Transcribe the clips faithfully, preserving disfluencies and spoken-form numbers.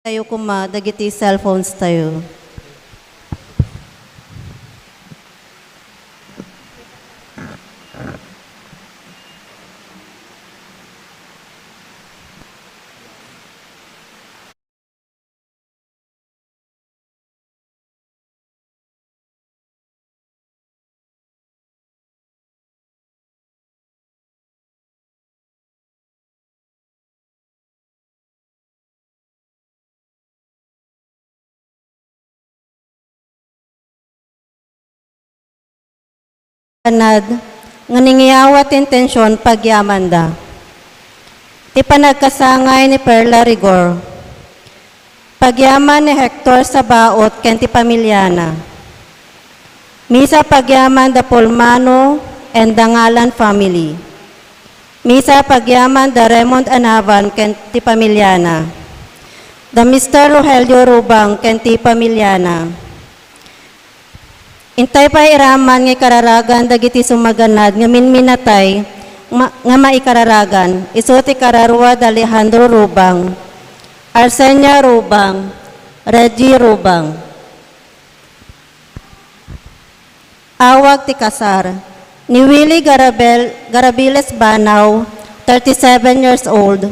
Tayo koma dagiti cellphones tayo. Kanad, nga ningiyawa ti intension pagyamanda. Ti panagkasangay ni Perla Rigor. Pagyaman ni Hector Sabaot ken ti pamiliana. Misa pagyaman da Polmano and Dangalan family. Misa pagyaman da Raymond Anavan ken ti pamiliana. Da Mister Rogelio Rubang ken ti pamiliana. Intay pay iraman nga ikararagan dagiti sumaganad nga minminatay ma-, nga maikararagan, isu ti kararua da Alejandro Rubang, Arsenia Rubang, Reggie Rubang. Awag ti kasar ni Willie Garabel-, Garabiles Banao, thirty-seven years old,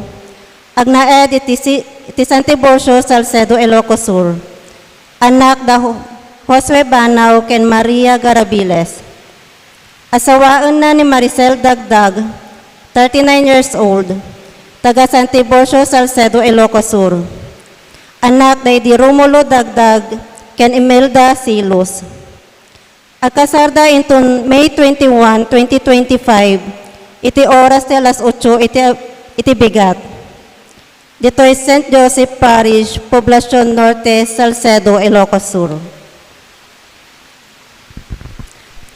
agnaed iti si-, iti San Tiburcio, Salcedo, Ilocos Sur. Anak da Ho-, Josue Banao ken Maria Garabiles. Asawaenna ni Maricel Dagdag, thirty-nine years old, taga San Tiburcio, Salcedo, Ilocos Sur. Anak daydi Romulo Dagdag ken Imelda Silos. Agkasarda inton May twenty-one, twenty twenty-five, iti oras ti alas otso iti, iti bigat. Ditoy Saint Joseph Parish, Poblacion Norte, Salcedo, Ilocos Sur.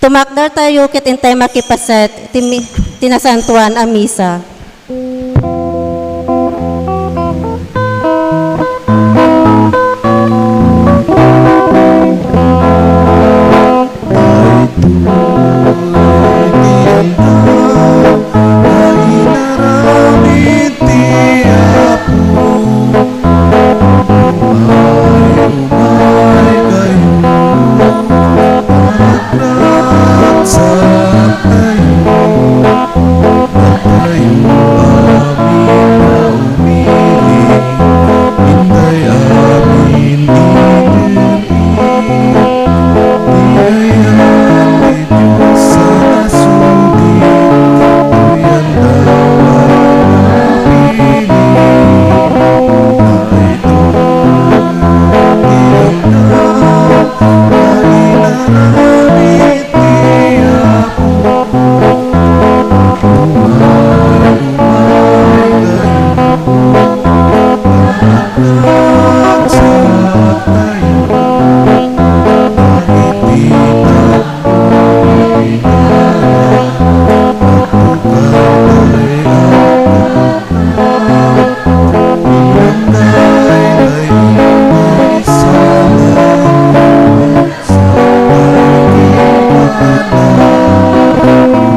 Tumakdertayo ket intay makipaset ti mi-, ti nasantoan a misa.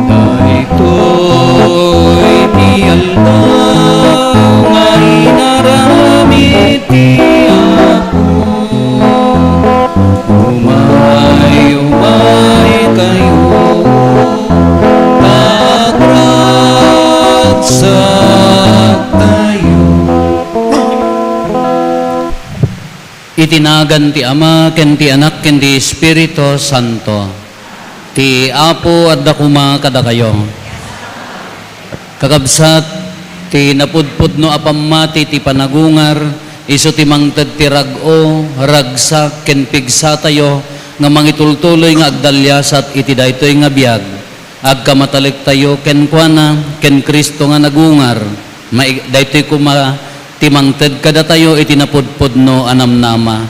Daytoy ti aldaw nga inaramid ti Apo. Umay, umay kayo, ta agragsak tayo. Iti nagan ti Ama, ken ti Anak, ken ti Espiritu Santo. Ti Apo adda koma kadakayo. Kakabsat, ti napudpudno a pammati ti panagungar, isu ti mangted ti rag-o, ragsak, ken pigsatayo nga mangitultuloy nga agdaliasat iti daytoy nga biag. Agkamatalektayo kenkuana, ken Cristo nga nagungar. Mai-, daytoy koma ti mangted kadatayo iti napudpudno a namnama.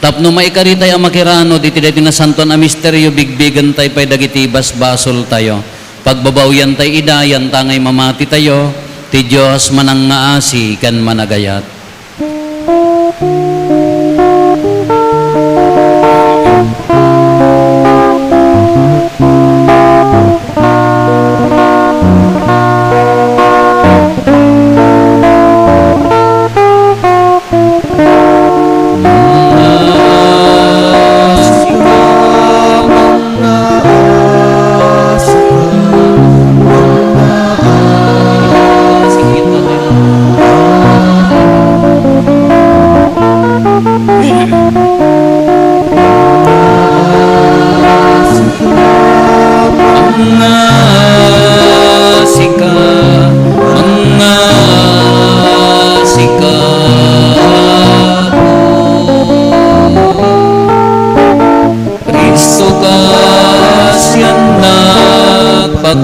Tapno maikaritay a makiranud iti daytoy nasantoan a misterio, bigbigentay pay dagiti basbasoltayo. Pagbabawiantay ida, yantangay mamatitayo, ti Dios manangngaasi ken managayat.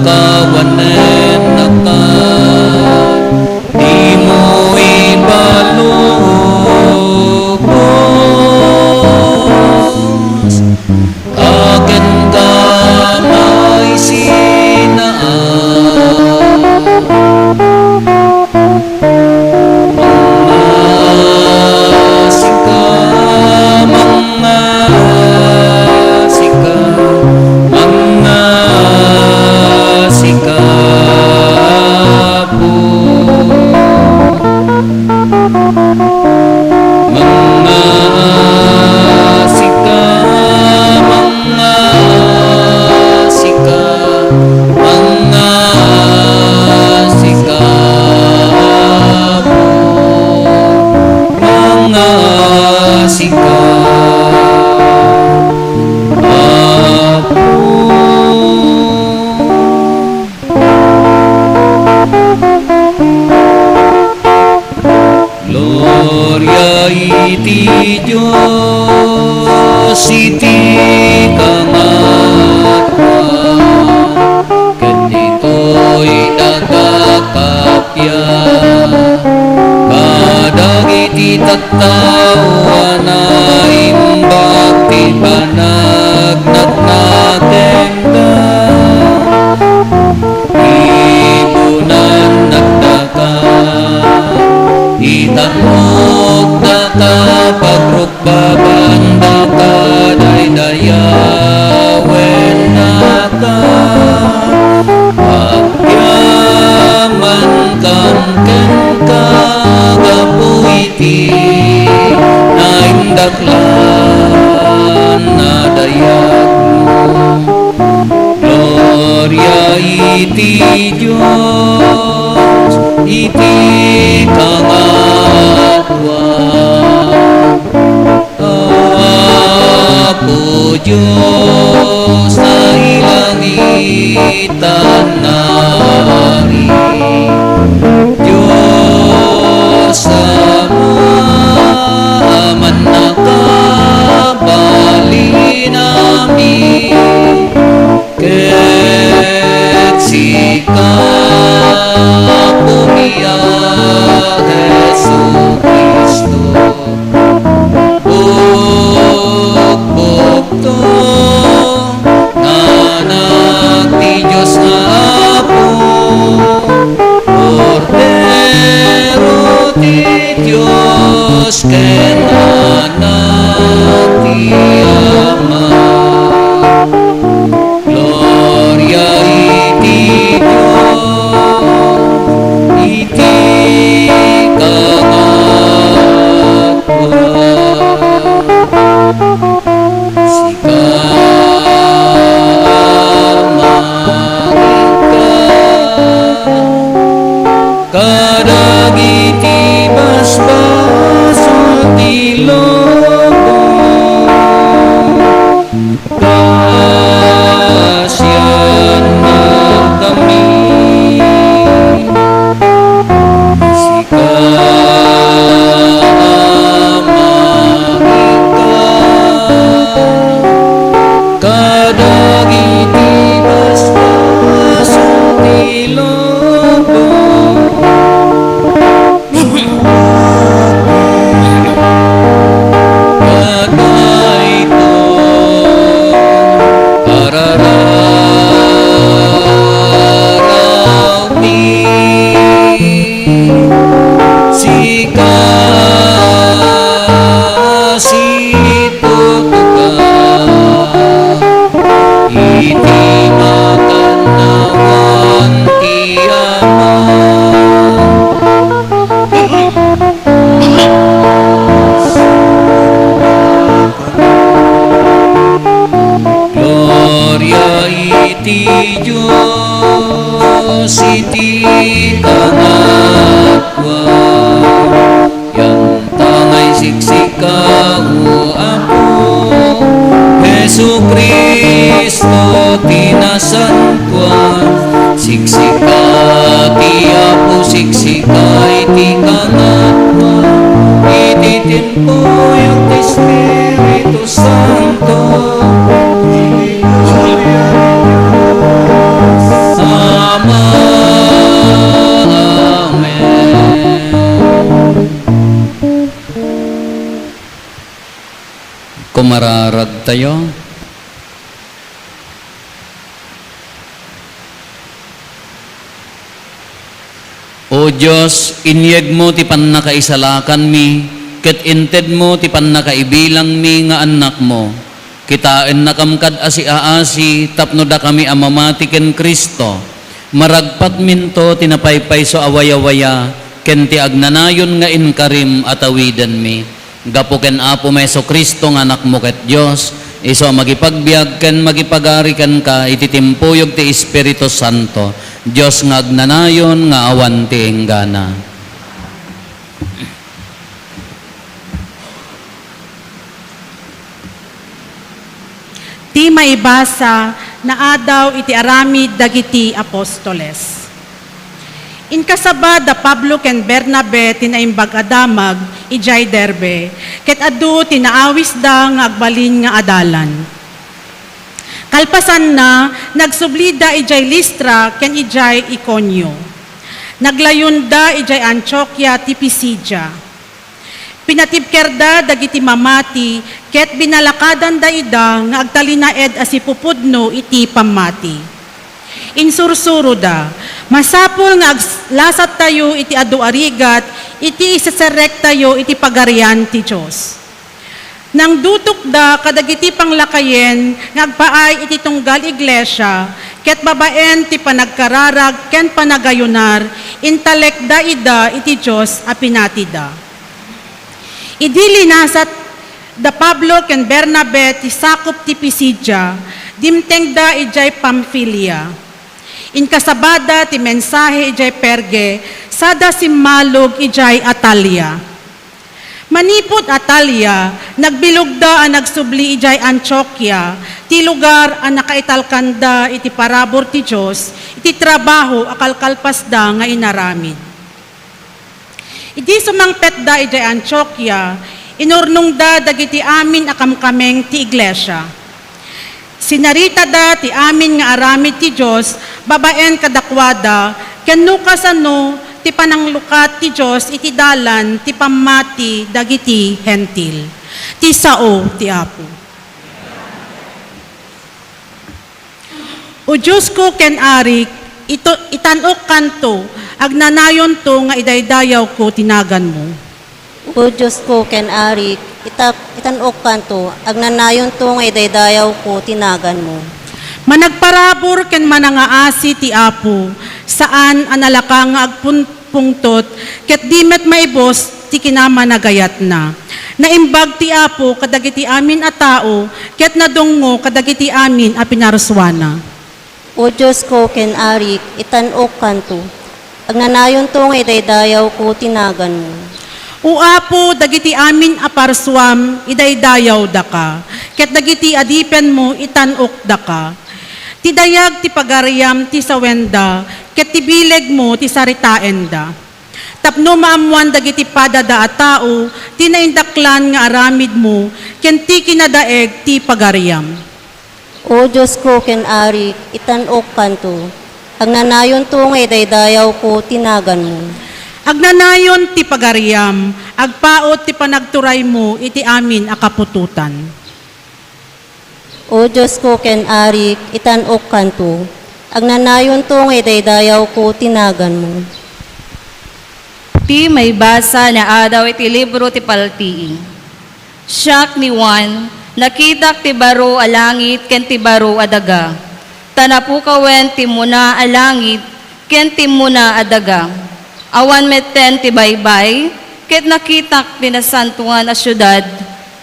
kawanennaka, dimo ipalubos. Aken ka maisinaan. Mangasika, mangasika, mangasika, Apo. Mangasika, mangasika, mangasika, Apo. Mangasika, Apo. Gloria iti Dios iti kangatoan, ket ditoy daga kappia, kadagiti tattao a naimbag ti panagnatna kenka. Ibunan nagdaka, itangnok daka, pagrukbaban daka, daydayawen daka. Agyaman kam kenka gapu iti naindaklan a dayagmo. Gloria iti Dios iti kangatoan. Apo Dios, nailangitan a Ari, Dios Ama a mannakabalinami, ket sika, Apomi a Jesu-Cristo, bukbukto nga Anak ti Dios nga Apo, Kordero ti Dios ken Anak ti Ama. Gloria iti Dios iti kangatoan. Sika a mangikka kadagiti basbasol ti lubong. Pasiannakami, sika a mangikka kadagiti basbasol ti lubong. Kadayto, arararawmi, sika situtuka iti makannawan ti Ama. Gloria iti Dios iti kangatoan. Yantangay siksika, O Apo Jesu-Cristo, ti nasantoan. Siksika ti Apo, siksika iti kangatoan, iti timpuyog ti Espiritu Santo. Iti gloria ti Dios a Amen. Kumararagtayo. O Dios, inyegmo ti pannakaisalakanmi, ket intedmo ti pannakaibilangmi nga annakmo. Kitaennakam kad asiaasi tapno dakami a mamati ken Cristo. Maragpatminto ti napaypayso a wayawaya ken ti agnanayon nga inkarim a tawidenmi. Gapu ken Apomi Jesu-Cristo nga Anakmo ket Dios, isu a mangipagbiag ken mangipagari kenka iti timpuyog ti Espiritu Santo, Dios nga agnanayon nga awan ti inggana. Ti maibasa, naadaw iti aramid dagiti apostoles. Inkasaba da Pablo ken Bernabe ti Naimbag a Damag idiay Derbe, ket adu ti naawisda nga agbalin nga adalan. Kalpasanna, nagsublida idiay Listra ken idiay Iconio. Naglayonda idiay Antioquia ti Pisidia. Pinatibkerda dagiti mamati ket binalakadanda ida nga agtalinaed a sipupudno iti pammati. Insursuroda, "Masapul nga aglasattayo iti adu a rigat iti iseserrektayo iti Pagarian ti Dios." Nangdutokda kadagiti panglakayen nga agpaay iti tunggal iglesia, ket babaen ti panagkararag ken panagayunar, intalekda ida iti Dios a pinatida. Idi linasat da Pablo ken Bernabe ti sakup ti Pisidia, dimtengda idiay Pamfilia. Inkasabada ti mensahe idiay Perge, sada simmalog idiay Atalia. Manipud Atalia, nagbilugda a nagsubli idiay Antioquia, ti lugar a nakaitalkanda iti parabur ti Dios, iti trabaho a kalkalpasda nga inaramid. Idi sumangpetda idiay Antioquia, inurnongda dagiti amin a kamkameng ti iglesia. Sinaritada ti amin nga aramid ti Dios babaen kadakuada, ken no kasano ti pananglukat ti Dios iti dalan ti pammati dagiti Hentil. Ti sao ti Apo. O Diosko ken Arik, ito-, itan-okkanto, agnanayonto nga idaydayawko ti naganmo. O Diosko ken Arik, ita-, itan-okkanto, agnanayonto nga idaydayawko ti naganmo. Managparabur ken manangaasi ti Apo, saan a nalaka nga agpun-, pungtot, ket di met maibus ti kinamanagayatna. Naimbag ti Apo kadagiti amin a tao, ket nadungngo kadagiti amin a pinarsuana. O Diosko ken Arik, itan-okkanto. Agnanayonto nga idaydayawko ti naganmo. O Apo, dagiti amin a parsuam, idaydayawdaka, ket dagiti adipenmo, itan-okdaka. Ti dayag ti pagariam ti sawenda, ket ti bilegmo ti saritaenda. Tapno maammoan dagiti padada a tao ti naindaklan nga aramidmo ken ti kinadaeg ti pagariam. O Diosko ken Arik, itan-okkanto. Agnanayonto nga idaydayawko ti naganmo. Agnanayon ti pagariam, agpaut ti panagturaymo iti amin a kaputotan. O Diosko ken Arik, itan-okkanto. Agnanayonto nga idaydayawko ti naganmo. Ti maibasa naadaw iti libro ti Paltiing. Siak ni Juan, nakitak ti baro a langit ken ti baro a daga. Ta napukawen ti immuna a langit ken ti immuna a daga. Awan metten ti baybay, ket nakitak ti nasantoan a siudad,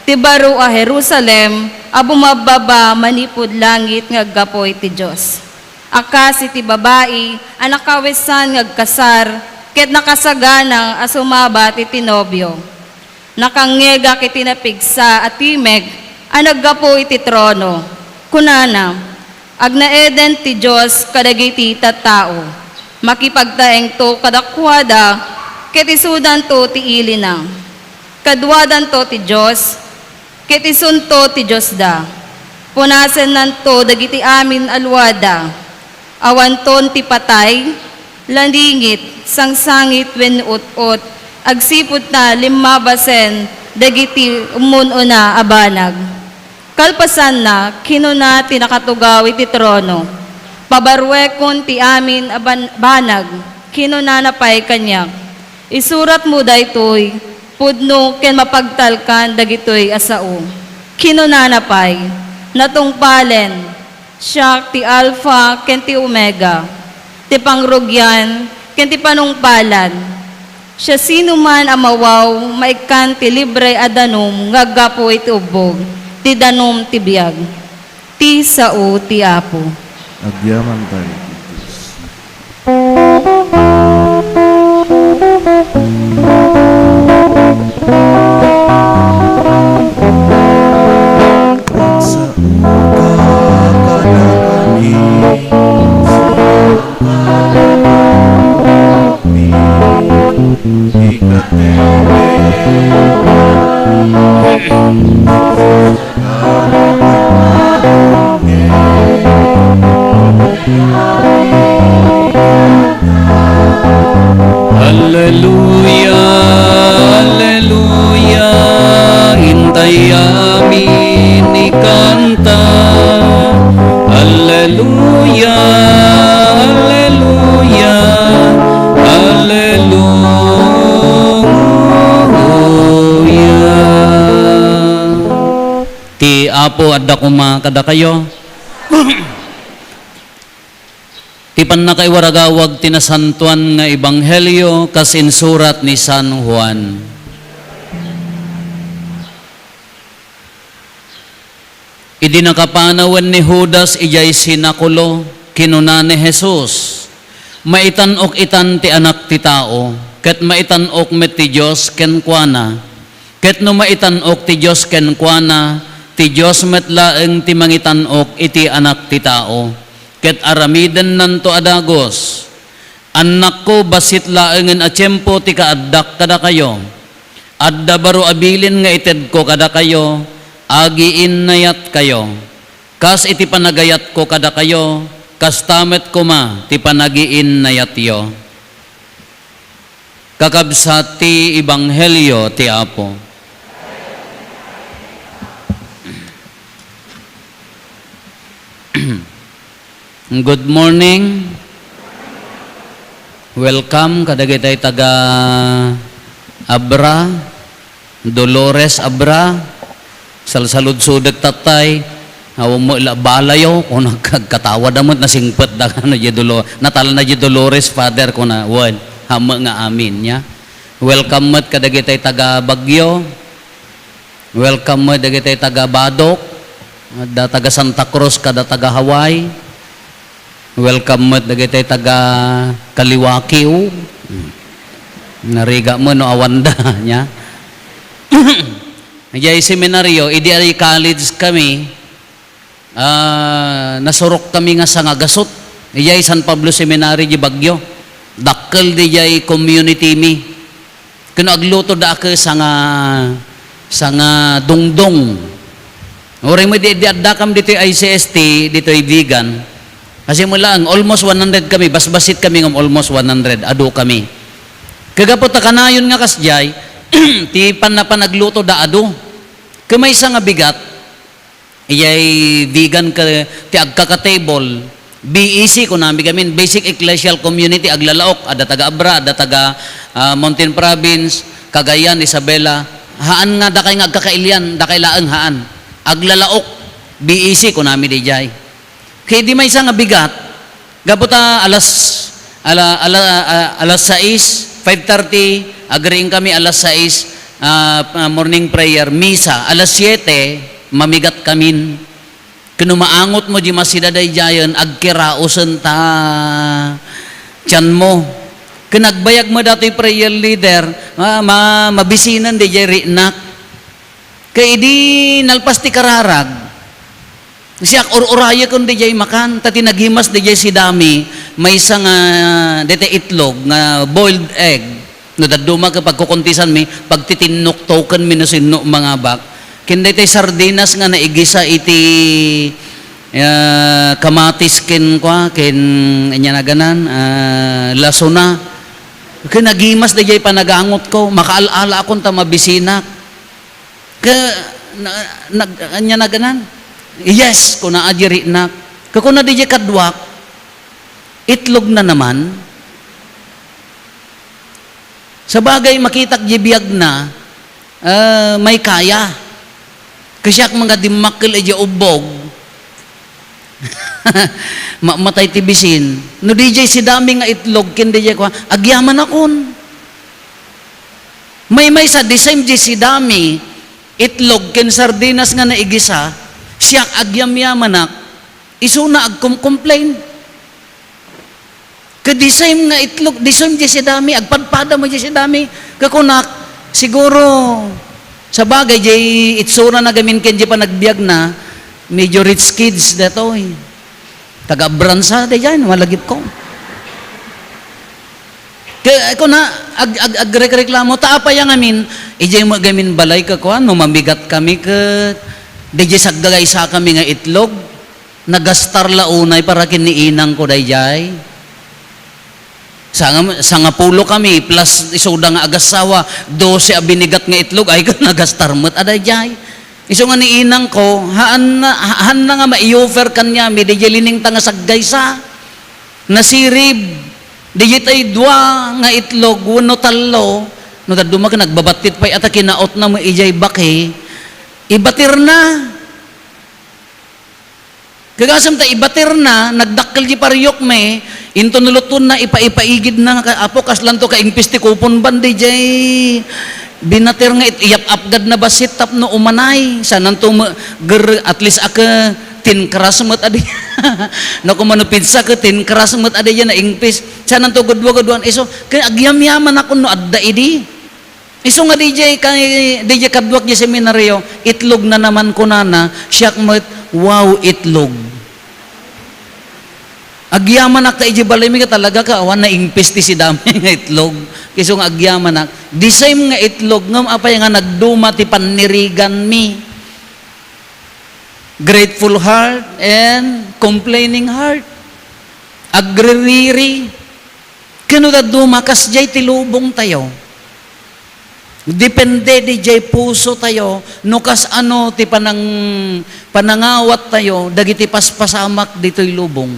ti baro a Jerusalem a bumabbaba manipud langit nga aggapu iti Dios, a kas iti babai a nakawesan nga agkasar ket nakasagana a sumabat iti nobio. Nakangngegak iti napigsa a timek a naggapu iti trono. Kunana, "Agnaeden ti Dios kadagiti tattao. Makipagtaengto kadakuada, ket isudanto ti ilina. Kaduadanto ti Dios, ket isunto ti Diosda. Punasennanto dagiti amin a luada." Awanton ti patay, laningit, sangsangit wenno ut-ot, agsipud ta limmabasen dagiti ummun-una a banag. Kalpasanna, kinuna ti nakatugaw iti trono, "Pabaruekon ti amin a ban-, banag," kinunana pay kaniak. "Isuratmo daytoy, pudno ken mapagtalkan dagitoy a sao." Kinunana pay, "Natungpalen, siak ti Alpha ken ti Omega, ti pangrugian ken ti panungpalan. Siasinoman a mawaw, maikkan ti libre a danum nga aggapu iti ubbog, ti danum ti biag." Ti sao ti Apo. Agyaman tayo iti Dios. Alleluia, alleluia, intay amin ikanta. Alleluia, alleluia, alleluia. Ti Apo adda koma kadakayo. Ti pannakaiwaragawag ti nasantoan nga ebanghelio kas insurat ni San Juan. Idi nakapanawen ni Judas idiay sinakulo, kinuna ni Jesus, "Maitan-ok itan ti Anak ti Tao, ket maitan-ok met ti Dios kenkuana. Ket no maitan-ok ti Dios kenkuana, ti Dios met laeng ti mangitan-ok iti Anak ti Tao, ket aramidennanto a dagus. Annakko, bassit laengen a tiempo ti kaaddak kadakayo. Adda baro a bilin nga itedko kadakayo, agiinnayatkayo. Kas iti panagayatko kadakayo, kasta met koma ti panagiinnayatyo." Kakabsat ti ebanghelio ti Apo. Good morning. Welcome kadagitay taga Abra, Dolores Abra. Salsaludsodek tattay. Awan mo ila balayo, kung nagkatawa da met, nasingpet da, ano, di Dolo-, natalna di Dolores, Father, kuna, wen, hame nga amin, nya. Welcome met kadagitay taga Baguio. Welcome met dagitay taga Badoc. Adda taga Santa Cruz, kada taga Hawaii. Welcome met dagitay taga Kaliwaki, o. Narigat mo, no, awanda, nya. Idiay seminaryo, idi ay college kami, ah, nasurok kami nga sangagasut. Idiay San Pablo Seminary di Baguio. Dakkel di jay community mi. Ken agluto da a ke sanga, sanga dungdong. Uray mo di, di addakam ditoy I C S T, ditoy Vigan. Kasi mo laeng, almost one hundred kami, basbasit kami ngem almost one hundred, adu kami. Kagapu ta kanayon nga kasdiay, ti pannapanagluto da adu. Ket maysa nga bigat, iyay Vigan ka, ti agkaka-table, B E C, kunami gamin, Basic Ecclesial Community, aglalaok, adda taga Abra, adda taga, ah, Mountain Province, Cagayan, Isabela. Haan nga dakay nga agkakailian, dakay laeng haan. Aglalaok, B E C, kunami dijay. Kay di maysa nga bigat, gapu ta alas, ala-, ala-, a-, alas sais, five thirty, agriing kami alas sais, ah, ah, morning prayer, misa, alas siete, mamigat kamin. Ken no maangot mo di masida daydiayen, agkiraosen ta tianmo. Ken agbayag mo datoy prayer leader, ma-, ma-, mabisinen daydiay rinak. Kay idi nalpas ti kararag, siak, ur-urayekon dijay makan, ta ti nagimas dijay sidami, maysa nga dayta itlog nga boiled egg. No dadduma ket pagkukuntisanmi, pagtitinnuktokenmi no sinno mangabak. Ken daytay sardinas nga naigisa iti, Ah, kamatis ken kua, ken ania naganan, ah, lasona. Ken nagimas daydiay panagangotko, makaal-alaakon ta mabisinak. Ke, na, nag-, ania naganan? Yes, kuna a dirinak. Ke kuna daydiay kaduak, itlog na naman. Sabagay, makitak di biagna, ah, may kaya. Kasiak nga dimmakkel idiay ubbog. Ma-, matay ti bisin. No didiay sidami nga itlog, ken didiay kua, agyamanakon. Maymaysa, the same di sidami, itlog ken sardinas nga naigisa, siak agyamyamanak, isuna agkom-complain. Ket the same nga itlog, the same di sidami, agpadpada met di sidami. Kakunak, siguro, sabagay, di itsurana gamin ken di panagbiagna, medyo rich kids datoy. Taga Abranza, daydiay, malagipko. Ke-, kuna, ag-, ag-, agrekreklamo, ta apay a ngamin, idiay met gamin balay ket kua, no mamigat kami ket, daydiay saggaysakami nga itlog, nagastar la unay para ken ni inangko daydiay. Sanga-, sangapulo kami, plus isuda nga agassawa, dose a binigat nga itlog, ay, nagastar met a daydiay. Isu nga ni inangko, haanna, ha-, haanna nga mai-offer kaniami, daydiay liningta nga saggaysa. Nasirib. Daydiay dua nga itlog, wenno tallo. No dadduma ket nagbabattit pay a ta kinautna met idiay baki. Ibatirna. Kagasem ta ibatirna, nagdakkel di pariokmi, inton nulutonna, ipa-ipaigidna nga, "Apo, kaslanto ka ingpis ti kupon bandi jay binatir nga it-, iyap-apgadna bassit tapno umanay." Sananto me-, ger-, at least a ke, tin crush met adi. No, kung mano pizza ke, tin crush met adi jay naingpis. Sananto gudwa-gudwan isu, ken agyamyamanakon no adda idi. Isu nga D J kay, D J kaduak di seminaryo, "Itlog na naman," kunana, siak met, "Wow, itlog." Agyamanak ta iti balaymi ket talaga ka awan naingpis ti sidami nga itlog. Isu nga agyamanak. The same nga itlog, ngem apay nga nagduma ti panniriganmi. Grateful heart and complaining heart. Agririri. Ken no dadduma, kasdiay ti lubongtayo. Depende diay pusotayo no kasano ti panang-, panangawattayo dagiti paspasamak ditoy lubong.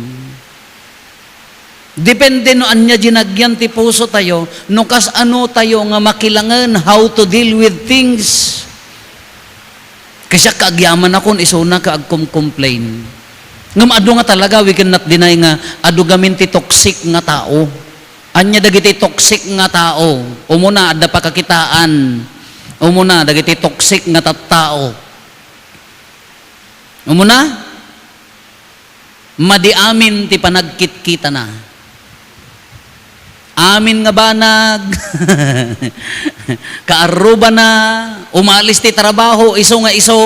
Depende no ania di nagyan ti pusotayo, no kasano tayo nga makilangen how to deal with things. Kasiak ka agyamanakon, isuna ka agkom-complain. Ngem adu nga talaga, we cannot deny nga adu gamin ti toxic nga tao. Ania dagiti toxic nga tao? Umuna, adda pakakitaan. Umuna, dagiti toxic nga tattao. Umuna, madi amin ti panagkitkitana. Amin nga banag, kaarrubana, umalis ti trabaho, isu nga isu.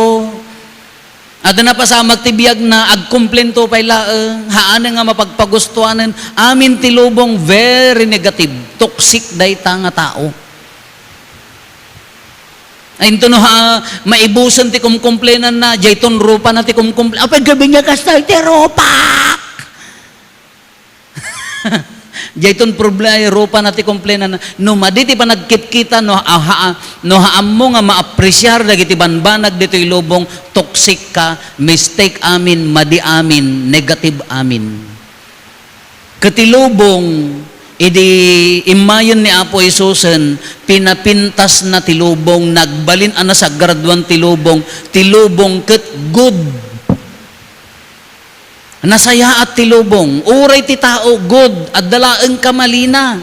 Adda napasamak ti biagna, agkomplento pay laeng, haanen nga mapagpagustuanen, amin ti lubong, very negative, toxic dayta nga tao. Ay, into no, ha, maibusen ti kumkumplenanna, jayton rupana ti kumkumpl-, apay gabi niya kasta ti rupak! Jayton problema, ay, rupana ti kumplena. No madi ti panagkitkita, no, aha, no haammo nga maapresiar dagiti banbanag ditoy lubong, toxic ka, mistake amin, madi amin, negative amin. Ket ti lubong, idi immayen ni Apo Jesusen, pinapintasna ti lubong, nagbalin a nasagraduan ti lubong, ti lubong ket good. Nasayaat ti lubong. Uray ti tao, good, adda laeng kamalina.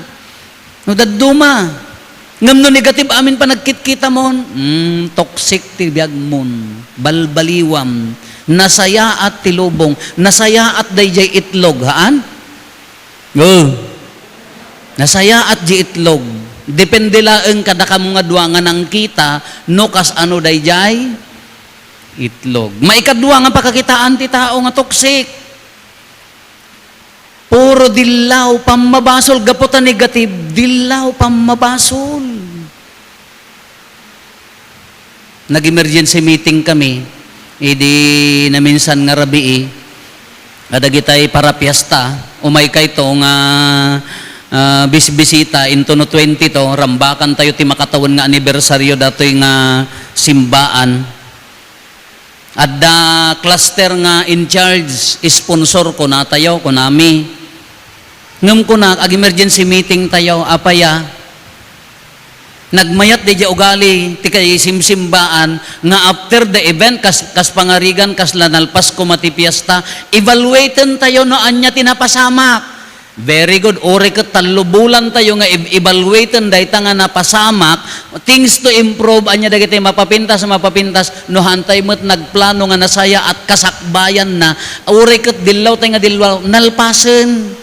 No dadduma. Ngem no negative amin panagkitkitamon, mm, toxic ti biagmon. Balbaliwam. Nasayaat ti lubong. Nasayaat dayjay itlog, haan? Oh. Nasayaat di itlog. Depende laeng kadakam nga dua nga nangkita no kasano dayjay itlog. Maikadua nga pakakitaan ti tao nga toxic. Puro dillaw, pammabasol, gapu ta negative, dillaw, pammabasol. Nag-emergency meeting kami, idi naminsan nga rabii, Kadagitay parapiesta, umaykayto nga, ah, bisbisita intono twenty-two, rambakantayo ti makatawen nga anibersaryo datoy nga simbaan. Adda cluster nga in charge, sponsor, kunatayo, kunami. Ngem kunak, ag-emergency meeting tayo, apay a? Nagmayat daydiay ugali ti kaisimsimbaan nga after the event, kas, kas pangarigan, kasla nalpas koma ti fiesta, evaluaten tayo no ania ti napasamak. Very good. Uray ket tallo bulan tayo nga ev-, evaluaten dayta nga napasamak, things to improve, ania dagiti mapapintas, mapapintas, no haantay met nagplano nga nasayaat kasakbayanna, uray ket dillaw tayo nga dillaw, nalpasen.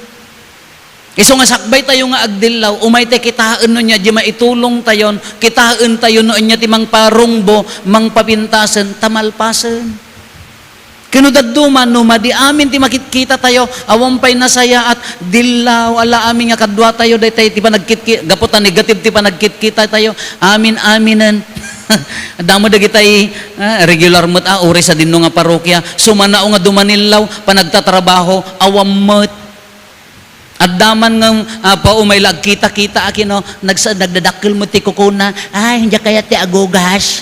Isu nga sakbay tayo nga agdillaw, umay tayo kitaen no ania di maitulong tayon, kitaen tayo no ania ti mangparungbo, mangpapintasen, ta malpasen. Ken no dadduma, no madi amin ti makitkita tayo, awan pay nasayaat, dillaw, ala amin nga kadua tayo, daytay ti panagkitki-, gapu ta negative ti panagkitkita tayo, amin-aminen. Damo dagitay, ah, regular met, ah, uray sadinno nga parokya, sumanao nga dumanillaw, panagtatrabaho, awan met. Adda man nga, ah, paumay la agkita-kita, aki, no? Nagsa-, nagdadakkel met ti kukuna. Ay, hindi kaya ti agugas.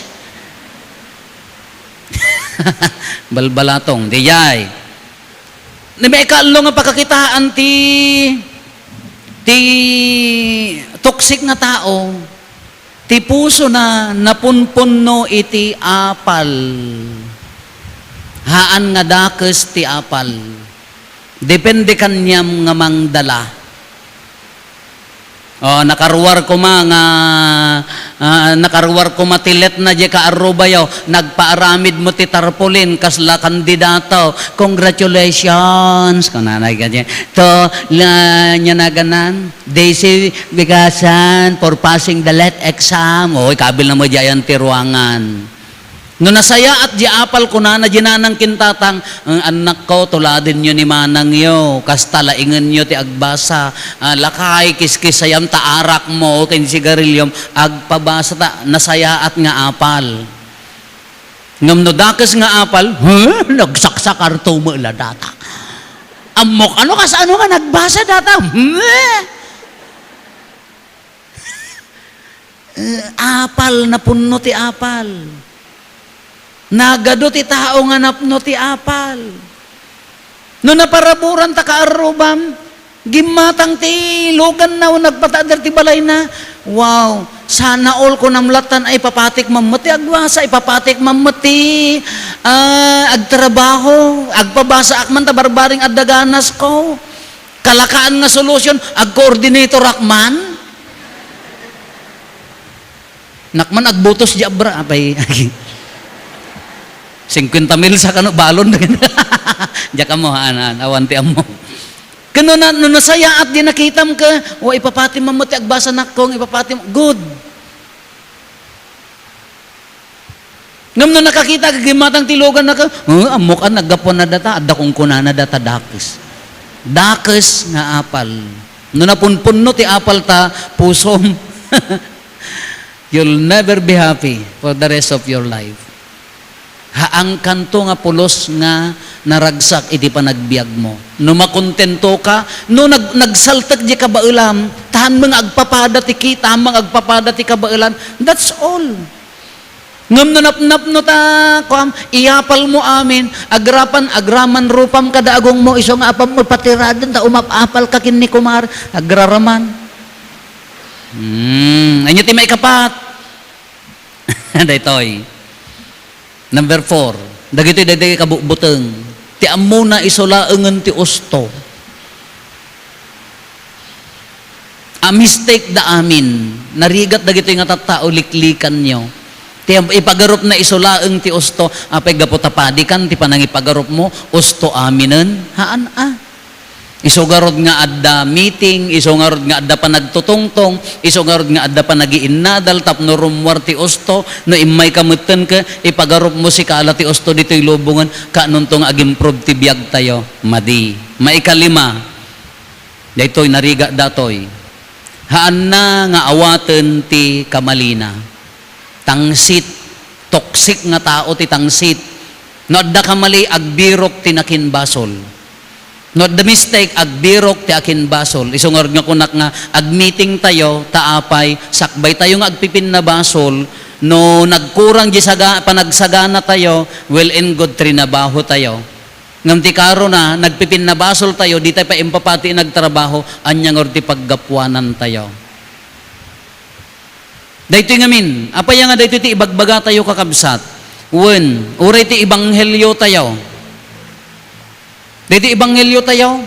Balbalatong, daydiay. Ni may ikaallo nga pakakitaan ti, ti toxic nga tao. Ti pusona napunpunno iti apal. Haan nga dakes ti apal. Depende kaniam nga mangdala. O, nakaruar koma nga, ah, nakaruar koma ti letna diay kaarrubayo. Nagpaaramid met ti tarpaulin, kasla kandidato. Congratulations! Kunana kadi. To, la, nia naganan? Daisy Bigasan for passing the let exam. Oy, kabil na mo diayan ti ruangan. No nasayaat di apal, kunana di nanang ken tatang, "Ang anak ko, tuladenyo ni manangyo, kasta laingenyo ti agbasa. Ah, lakay, kiskisayam ta arak mo ken sigarilyom, agpabasa ta, nasayaat nga apal." Ngem no dakes nga apal, "Huh? Nagsaksakarto met la data. Ammok, ano, kasano nga nagbasa data? Huh?" Eh, apal, napunno ti apal. Nagadu ti tao nga napno ti apal. No naparaburan ta kaarrubam, gimmatang ti luganna o nagpataader ti balayna. Wow, sana all, kunam lattan, ay, ipapatik man met ti agbasa, ipapatik man met ti, ah, agtrabaho, agpabasaak man ta barbareng adda ganasko. Kalakaan nga solusyon, ag-coordinatorak man. Nak man agbutos di abra, apay. Singkwenta mil sa kano, balon. Diak ammo, haan, haan, awan ti ammo. Ken no na, no nasayaat di nakitam ka, o, ipapati man met ti agbasa, nakong, ipapati mo, good. Ngem no nakakita ka, gimmatang ti luganna ka, "Huh, ammok a, naggapuan na data, adda kunkunana data, dakes." Dakes nga apal. No napunpunno ti apal ta pusom, you'll never be happy for the rest of your life. Haankanto nga pulos nga naragsak iti panagbiagmo. No makontento ka, no nag-, nagsaltek di kabaelam, taanmo nga agpapada ti kita, taanmo nga agpapada ti kabaelan, that's all. Ngem no napnapno ta, kuam, iyapal mo amin, agrapan, agraman rupam kada agongmo, isu nga apam mo patiraden ta umap-apal ka ken ni kumar, agraraman. Hmm, ania ti maikapat? Daytoy. Number four, dagitoy daytoy kabutbuteng. Ti ammona isu laengen ti usto. A mistake da amin. Narigat dagitoy nga tattao, liklikanyo. Ti ipagarupna isu laeng ti usto, apay gapu ta padikan ti panangipagarupmo, usto aminen? Haan a. Isu ngarud nga adda meeting, isu ngarud nga adda panagtutungtong, isu ngarud nga adda panagiinnadal tapno rummuar ti usto, no immayka metten ket ipagarupmo sikala ti usto ditoy lubongen, kaanonto nga ag-improve ti biagtayo? Madi. Maikalima, daytoy, narigat datoy. Haanna nga awaten ti kamalina. Tangsit, toxic nga tao ti tangsit. No adda kamali, agbirok ti nakinbasol. No adda mistake, agbirok ti akinbasol. Isu ngarud nga kunak nga, agmeeting tayo, ta apay, sakbay tayo nga agpipinnabasol, no nagkurang di saga-, panagsagana tayo, well and good, trinabaho tayo. Ngem ti karuna, nagpipinnabasol tayo, di tayo pay impapati nagtrabaho, ania ngarud ti paggapuanan tayo? Daytoy ngamin, apay nga daytoy ti ibagbaga tayo, kakabsat? Wen, uray ti ebanghelio tayo. Daytoy ebanghelio tayo.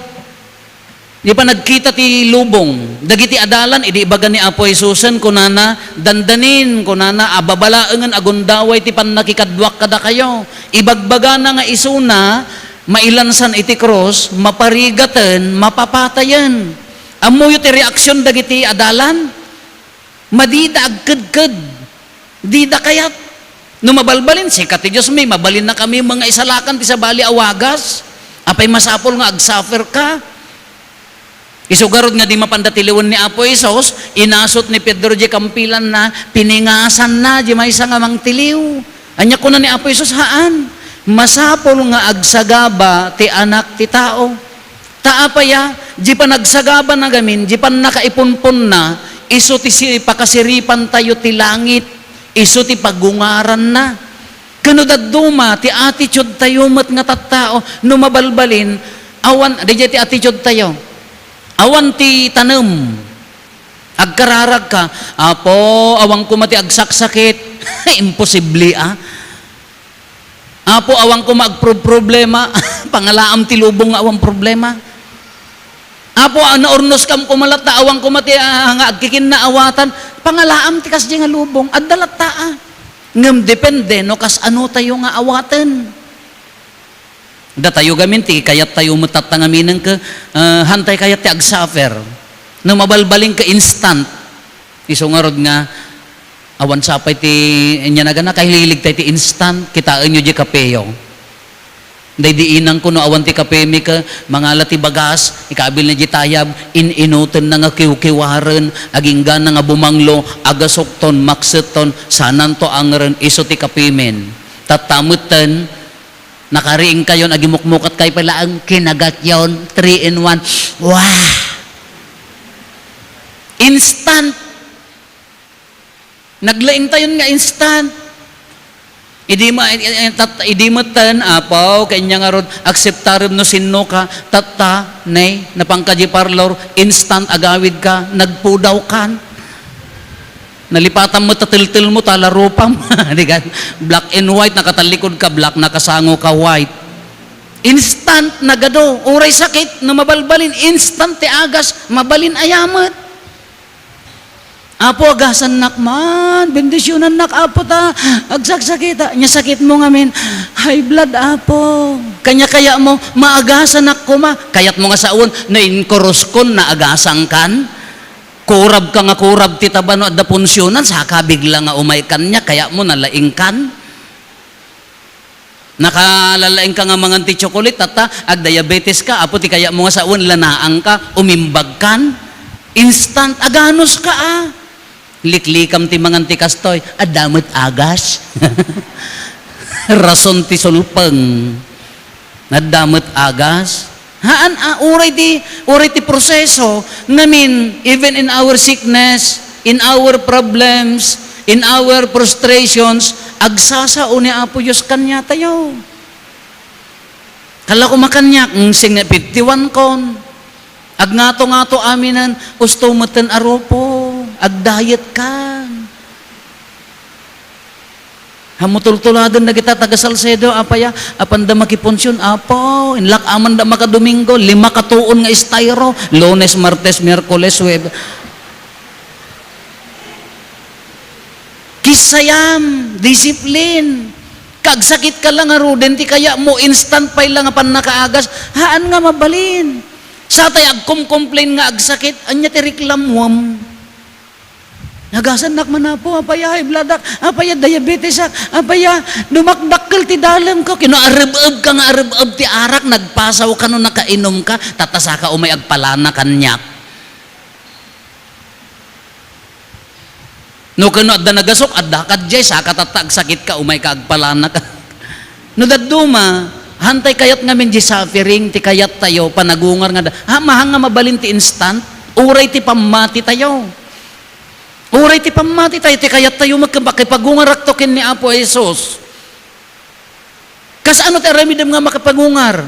Di ba nagkita ti lubong? Dagiti adalan, idi ibaga ni Apo Jesusen, kunana, "Dandanin," kunana, "ababalaengen agundaway ti pannakikaduak kadakayo." Ibagbagana nga isuna, mailansan iti krus, maparigaten, mapapatayen. Ammoyo ti reaksion dagiti adalan? Madida agkedked. Dida kayat. No mabalbalin, sika ti Dios mi, mabalinnakami nga isalakan ti sabali a wagas. Apay masapul nga agsuffer ka? Isu garud nga di mapanda tiliwen ni Apo Jesus, inasut ni Pedro di kampilanna, piningasanna di maysa nga mangtiliw. Ania kuna ni Apo Jesus? Haan, masapul nga agsagaba ti Anak ti Tao. Ta apay a, di panagsagabana ngamin, di pannakaipunponna, isu ti si-, pakasiripan tayo ti langit, isu ti pagungaranna. Ken no dadduma, ti attitude tayo met nga tattao, no mabalbalin, awan, daydiay ti attitude tayo. Awan ti tanem. Agkararag ka, "Apo, awan koma ti agsaksakit." Imposible, a. "Apo, awan koma agprob-, problema." Pangalaam ti lubong nga awan problema. "Apo, a, naurnos kam koma latta, awan koma ti, a, nga agkikinnaawatan." Pangalaam ti kasdi nga lubong. Adda latta, a. Ngem depende no kas-ano tayo nga awaten. Datayo gamin ti kayat tayo met tatta ngaminen ket, ah, hantay kayat ti agsuffer. No mabalbalin ket instant. Isu ngarud nga, awan sapay ti, ania nagana, kaililig tayo ti instant. Kitaenyo di kapeyo. Daydi inangko no awan ti kapemi ket mangala ti bagas, ikabilna di tayab, in-inutenna nga kiwkiwaren, aginggana nga bumanglo, agasukton, maksetton, sananto angren, isu ti kapemin. Tatta metten, nakariingkayon, agimukmukat kayo pay laeng, kinagatyon, three in one. Wah! Instant! Naglaingtayon nga instant. Idi ma-, tat-, idi metten, "Apo, kanya ngarud, akseptarem no sinno ka." Tatta, nay, napangka di parlor, instant agawid ka, nagpudaw kan. Nalipatan mo, tatiltil mo, talarupam. Di ka, black and white, nakatallikod ka, black, nakasango ka, white. Instant, nagado. Uray sakit, no mabalbalin, instant ti agas, mabalin ayamet. "Apo, agasannak man, bendisyonannak, Apo, ta agsaksakita." Nia sakit mo ngamin, "High blood, Apo." Kanya kaya mo, "Maagasanak koma." Kayat mo nga sawen, "No inkuruskon, naagasan kan?" Kurab ka nga kurab ti taba no adda punsionan, saka bigla nga umay kanya, kaya mo nalaing kan? Nakalalaing ka nga mangan ti tsokolit, tatta, agdiabetes ka, apo ti kaya mo nga sawen, lanaang ka, umimbag kan, instant, aganus ka, a. Liklikam ti mangan ti kastoy, adda met agas. Rason ti sulpeng. Adda met agas. Haan, a, uray ti, uray ti proseso, ngamin, even in our sickness, in our problems, in our frustrations, agsasao ni Apo Dios kaniatayo. Kala ko makanyak, mm, sing-, fifty-one kon. Agngato-ngato aminen, usto metten a rupo, agdayet kan. Hammo tultuladen dagita taga Salcedo, apaya, apanda makipunsion, apo, inlak amanda makadomingo, lima ka tuon nga estayro, Lunes, Martes, Miyerkules, Huwebes. Kisayam, disiplin. Kagsakit ka lang ngaruden, ti kaya mo, instant pay lang nga pannakaagas, haan nga mabalin. Satay agkumkomplain nga agsakit, ania ti reklamuam? Nagasannak man, apo, apaya high blood ak, apaya diabetes ak, apaya dumakdakkel ti dalem ko. Kino, areb-eb ka nga areb-eb ti arak, nagpasaw ka no nakainom ka, tatta saka umay agpalana kaniak. No kano adda nagasok, adda ka diay, saka tatta agsakit ka, umay ka agpalana ka. No dadduma, Hantay kayat ngamin di suffering, ti kayat tayo, panagungar nga da. Ha, mahang nga mabalin ti instant? Uray ti pammati tayo. Uray ti pammati tayo, ti kayat tayo, magka-, makipagungarak to ken ni Apo Jesus. Kas ano ti aramidem nga makipagungar?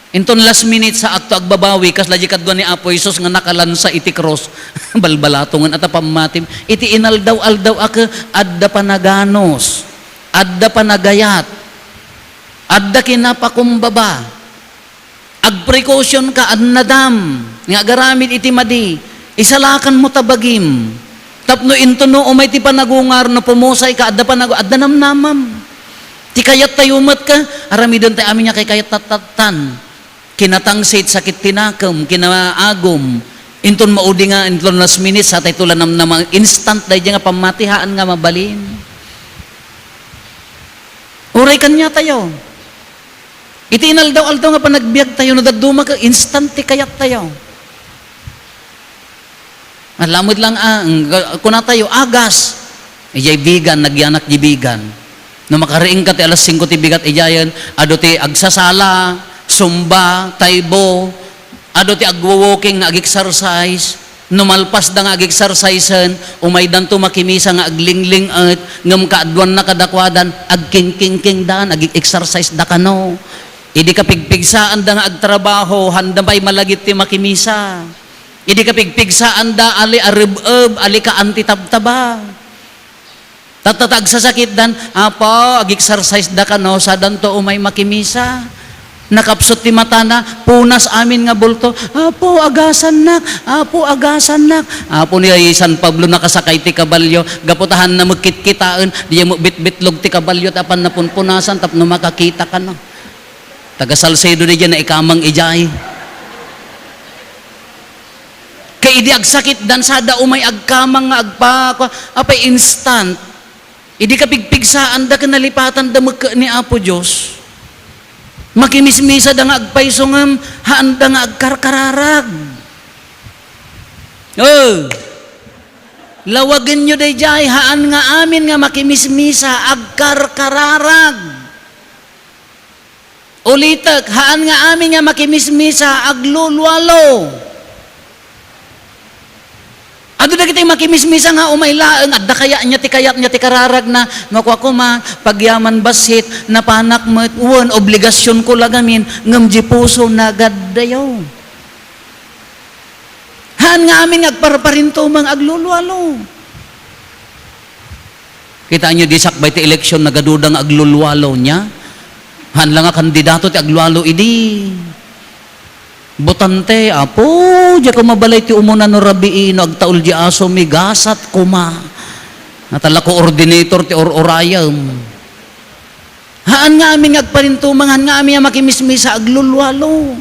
Inton last minute sa akto agbabawi, kasla di kadua ni Apo Jesus nga nakalansa iti krus. Balbalatongen ata pammatim. Iti inaldaw-aldaw a ke, adda panaganos, adda panagayat, adda kinapakumbaba. Agprecaution ka, adnadam nga agaramid iti madi, isalakan mo ta bagim. Tapno intono umay ti panagungar, no pumusay ka, adda panagu-, adda namnamam. Ti kayat tayo met ka, aramiden tayo amin nga kay kayat tattattan. Kinatangsit, sakit ti nakem, kinaagum. Inton maudi nga, inton last minute, sa tayo tula namnama, instant daydi nga pammatihaan nga mabalin. Uray kanya tayo. Iti inaldaw-aldaw nga panagbiag tayo, no dadduma ka, instant ti kayat tayo. Alamod lang, ah, ng-, kuna tayo, agas. Ijay bigan, nagyanak di bigan. No makariing ka ti alas singko ti bigat, ijayen, adu ti agsasala, sumba, taybo, adu ti agwo-walking nga ag-exercise. No malpasda nga ag-exercisen, umaydanto makimisa nga aglingling-et, ngem kaaduanna kadakuadan, agkingkingkingdan, ag-exercise da kano. Idi kapigpigsaanda nga agtrabaho, handa pay malagip ti makimisa. Idi kapigpigsaanda, ali areb-eb, ali kaan ti tabtaba. Tatta ta agsasakitdan, "Apo, ag-exercise da kano, sadanto umay makimisa." Nakapsut ti matana, punas amin nga bulto. "Apo, agasannak! Apo, agasannak!" Apo, ni San Pablo nakasakay ti kabalio, gapu ta haanna met kitkitaen, diay met bitbitlog ti kabalio, ta apan napunpunasan tapno makakita kano. Taga Salcedo diay naikamang idiay. Kay idi agsakitdan, sada umay agkamang nga agpa-, apay instant. Idi kapigpigsaanda ken nalipatanda met ket ni Apo Dios, makimismisada nga agpayso ngem haanda nga agkarkararag. Oh, lawagenyo daydiay, haan nga amin nga makimismisa, agkarkararag. Ulitek, haan nga amin nga makimismisa, aglulualo. Adu dagiti makimismisa nga umay laeng, adda kaya nia ti kayat nia ti kararagna, no kua koma, pagyaman bassit, napanak met, wen, obligasionko la gamin, ngem di puso nagaddayo. Haan nga amin nga agparparintumeng aglulualo. Kitaenyo, di sakbay ti eleksyon, nagaduda nga aglulualo nia. Haan la nga kandidato ti aglualo idi. Botante, Apo, diak mabalay ti umuna no rabii, no agtaul di aso, migasat koma. Natala coordinator ti or-urayem. Haan nga amin nga agparintumeng, haan nga amin nga makimismisa, aglulualo.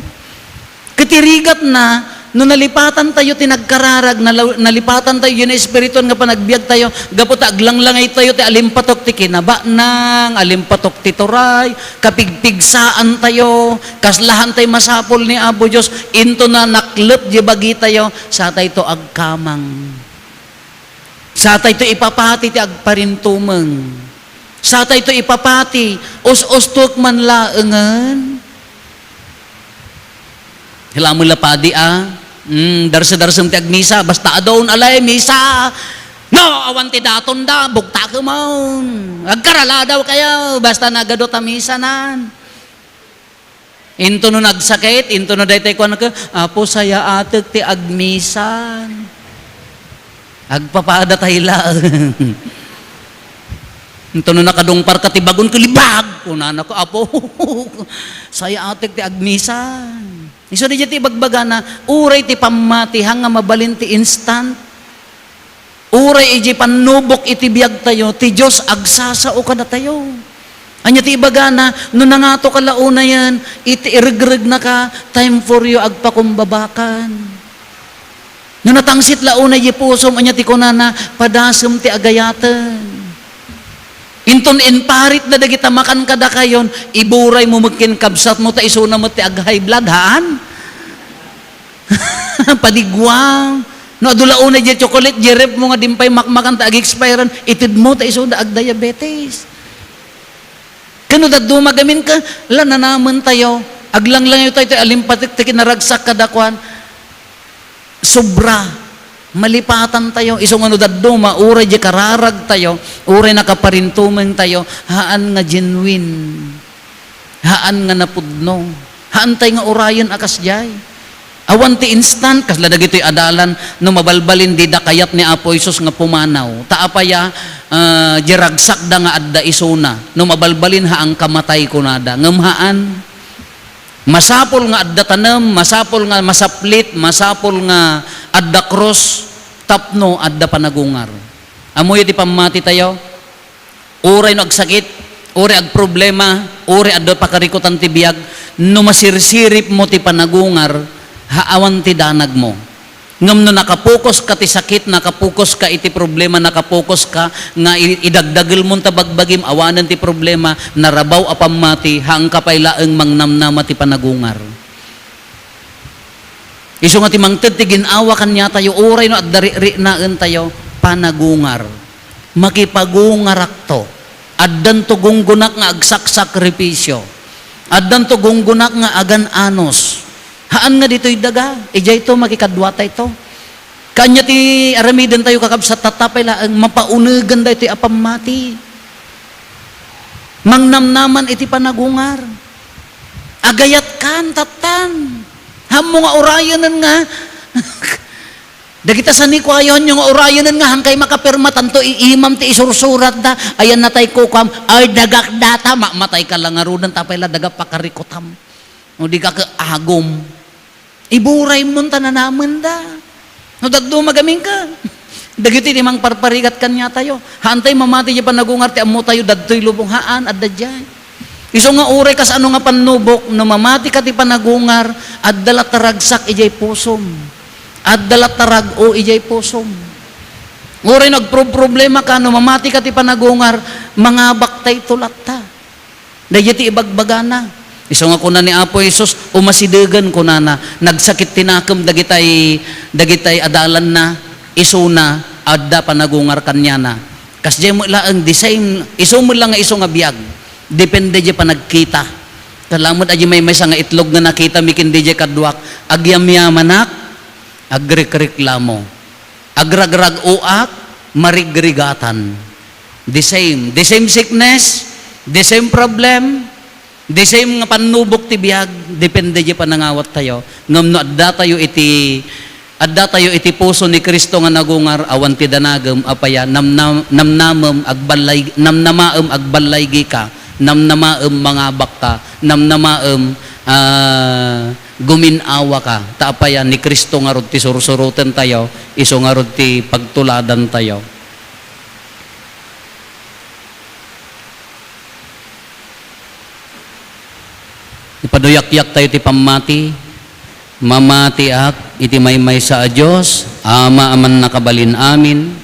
Ket ti rigatna, no nalipatantayo ti nagkararag, nalaw-, nalipatantayo diay naespirituan nga panagbiagtayo, gapu ta aglanglangaytayo ti alimpatok ti kinabanang, alimpatok ti turay, kapigpigsaantayo, kasla haantay masapul ni Apo Dios, intono naklep diay bagitayo, satayto agkamang. Satayto ipapati ti agparintumeng. Satayto ipapati, us-ustok man laengen. Hila mo la padi a, mm, darse-darsem ti agmisa, basta adun alay misa. No, awan ti datonda, bugtakemon. Agkaraladaw kayo, basta nagadu ta misanan. Intono nagsakit, intono daytay kuan ket, "Apo, sayaatek ti agmisan." Agpapadatay laeng. Intono nakadungpar ka ti bagon, kulibag! Kunana ko, "Apo, sayaatek ti agmisan." Isu daydiay ti ibagbagana, uray ti pammati, haan nga mabalin ti instant. Uray idiay pannubok iti biagtayo, ti Dios agsasao kadatayo. Ania ti ibagana, no nangato ka la unayen, iti iregregnaka, time for you, agpakumbabakan. No natangsit la unay di pusom, ania ti kunana, padasem ti agayaten. Inton inparitna dagita makan kadakayon, iburaymo met ken kabsatmo, ta isuna met ti ag-high blood, haan? Padigwam. No, adu la unay diay chocolate, diay ref mo nga dimpay makmakan ta ag-expiran, itedmo ta isuda ag-diabetes. Ken no dadduma gamin ka, la, nanamentayo. Aglanglangaytayo ti alimpatik ti kinaragsak kadakuan. Sobra. Malipatantayo. Isu nga no dadduma, uray di kararagtayo, uray nakaparintumengtayo, haan nga genuine. Haan nga napudno. Haantay nga urayen a kasdiay. Awan ti instant, kasla dagitoy adalan, no mabalbalin dida kayat ni Apo Jesus nga pumanaw. Ta apaya, ah, di ragsakda nga adda isuna. No mabalbalin, haan kamatay kunada. Ngem haan. Masapul nga adda tanem, masapul nga masaplit, masapul nga adda krus, tapno adda panagungar. Ammoyo ti pammatitayo? Uray no agsakit, uray agproblema, uray adda pakarikutan ti biag, no masirsiripmo ti panagungar, haan ti danagmo. Ngem no nakapokus ka ti sakit, nakapokus ka iti problema, nakapokus ka nga i-, idagdagelmon ta bagbagim, awanen ti problema, narabaw a pammati, haan ka pay laeng mangnamnama ti panagungar. Isu nga ti mangted ti gin-awa kaniatayo, uray no adda riknaentayo, panagungar. Makipagungarakto. Addanto gunggonak nga agsaksakripisio. Addanto gunggonak nga agan-anos. Haan nga ditoy daga, idiayto makikaduatayto. Kanya ti aramidentayo, kakabsat, tatta pay laeng mapaunegen daytoy a pammati. Mangnamnaman iti panagungar. Agayatkan, tattan. Haanmo nga urayenen nga. Dagita sanikuayo, haanyo nga urayenen nga, haankay makapirma, tanto iimam ti isursuratda. Ayan natay kukuam, ay, dagak data, mamatay ka la ngaruden, ta pay la daga pakarikutam. No di ka ket agum. Iburaymo ta nanamenda. No dadduma gamin ka. Dagiti ti mangparparigat kaniatayo. Haantay mamati diay panagungar ti ammotayo, dadtoy lubong. Haan, adda diay. Isu nga uray kasano nga pannubok, no mamati ka ti panagungar, adda latta ragsak idiay pusom. Adda latta rag-o idiay pusom. Uray no agproproblema ka, no mamati ka ti panagungar, mangabaktayto latta. Daydiay ti ibagbagana. Isu nga kuna ni Apo Jesus, umasidegen, kunana, nagsakit ti nakem dagitay, dagitay adalanna, isuna, adda panagungar kaniana. Kasdiay met laeng, the same, isu met la nga isu nga biag. Depende diay panagkita. Kalamet a diay maymaysa nga itlog nga nakitami ken diay kaduak, agyamyamanak, agrikreklamo. Agragraguak, marigrigatan. The same. The same sickness, the same problem, the same nga pannubok ti biag, depende diay panangawattayo. Ngem no addatayo iti, addatayo iti puso ni Cristo nga nagungar, awan ti danagem, apaya, namnam-, namnamem, agballay-, namnamaem, agballaygika, namnamaem, mangabakka, namnamaem, ah, gumin-awaka. Ta apaya, ni Cristo ngarud ti sursurotentayo, isu ngarud ti pagtuladantayo. Ipaduyakyaktayo ti pammati. Mamatiak iti maymaysa a Dios, Ama a mannakabalin amin,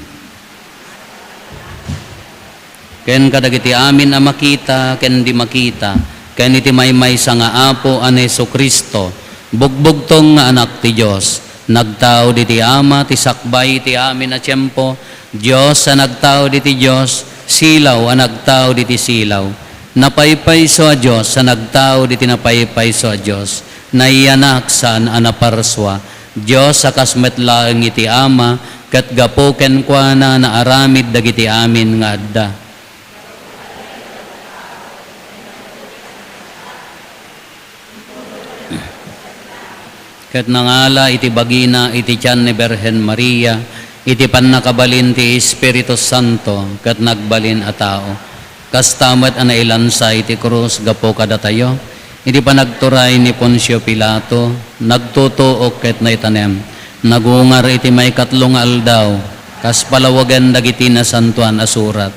ken kadagiti amin a makita ken di makita, ken iti maymaysa nga Apo a ni Jesu-Cristo, bugbugtong nga Anak ti Dios, nagtaud iti Ama ti sakbay iti amin a tiempo, Dios a nagtaud iti Dios, silaw a nagtaud iti silaw, napaypayso a Dios a nagtaud iti napaypayso a Dios, naiyanak saan a naparsua, Dios a kas met laeng iti Ama, ket gapu kenkuana naaramid dagiti amin nga adda. Ket nangala iti bagina iti tian ni Birhen Maria, iti pannakabalin ti Espiritu Santo, ket nagbalin a tao. Kasta met a nailansa iti krus gapu kadatayo. Iti panagturay ni Poncio Pilato, nagtutuok ket naitanem. Nagungar iti maikatlo nga aldaw, kas palawagen dagiti Nasantoan a Surat.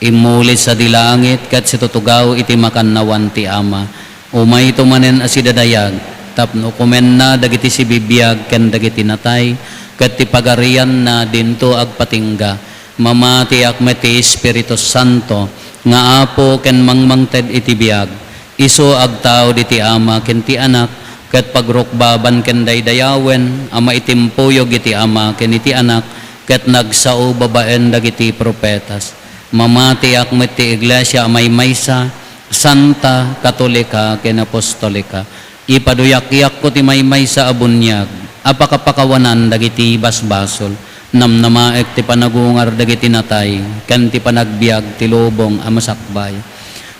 Immuli sadi langit ket situtugaw iti makannawan ti Ama. Umayto manen a sidadayag, tapno kumenna dagiti sibibiag ken dagiti natay, ket ti pagarianna dinto agpatingga. Mamatiak met ti Espiritu Santo, nga Apo ken mangmangted iti biag. Isu agtaud iti Ama ken ti Anak, ket pagrukbaban ken daydayawen a maitimpuyog iti Ama ken iti Anak, ket nagsao babaen dagiti profetas. Mamatiak met ti iglesia a maymaysa, Santa, Katolika, ken Apostolika. Ipaduyakko ti maymaysa a buniag a pakapakawanan dagiti basbasol. Namnamaek ti panagungar dagiti natay, ken ti panagbiag ti lubong a masakbay.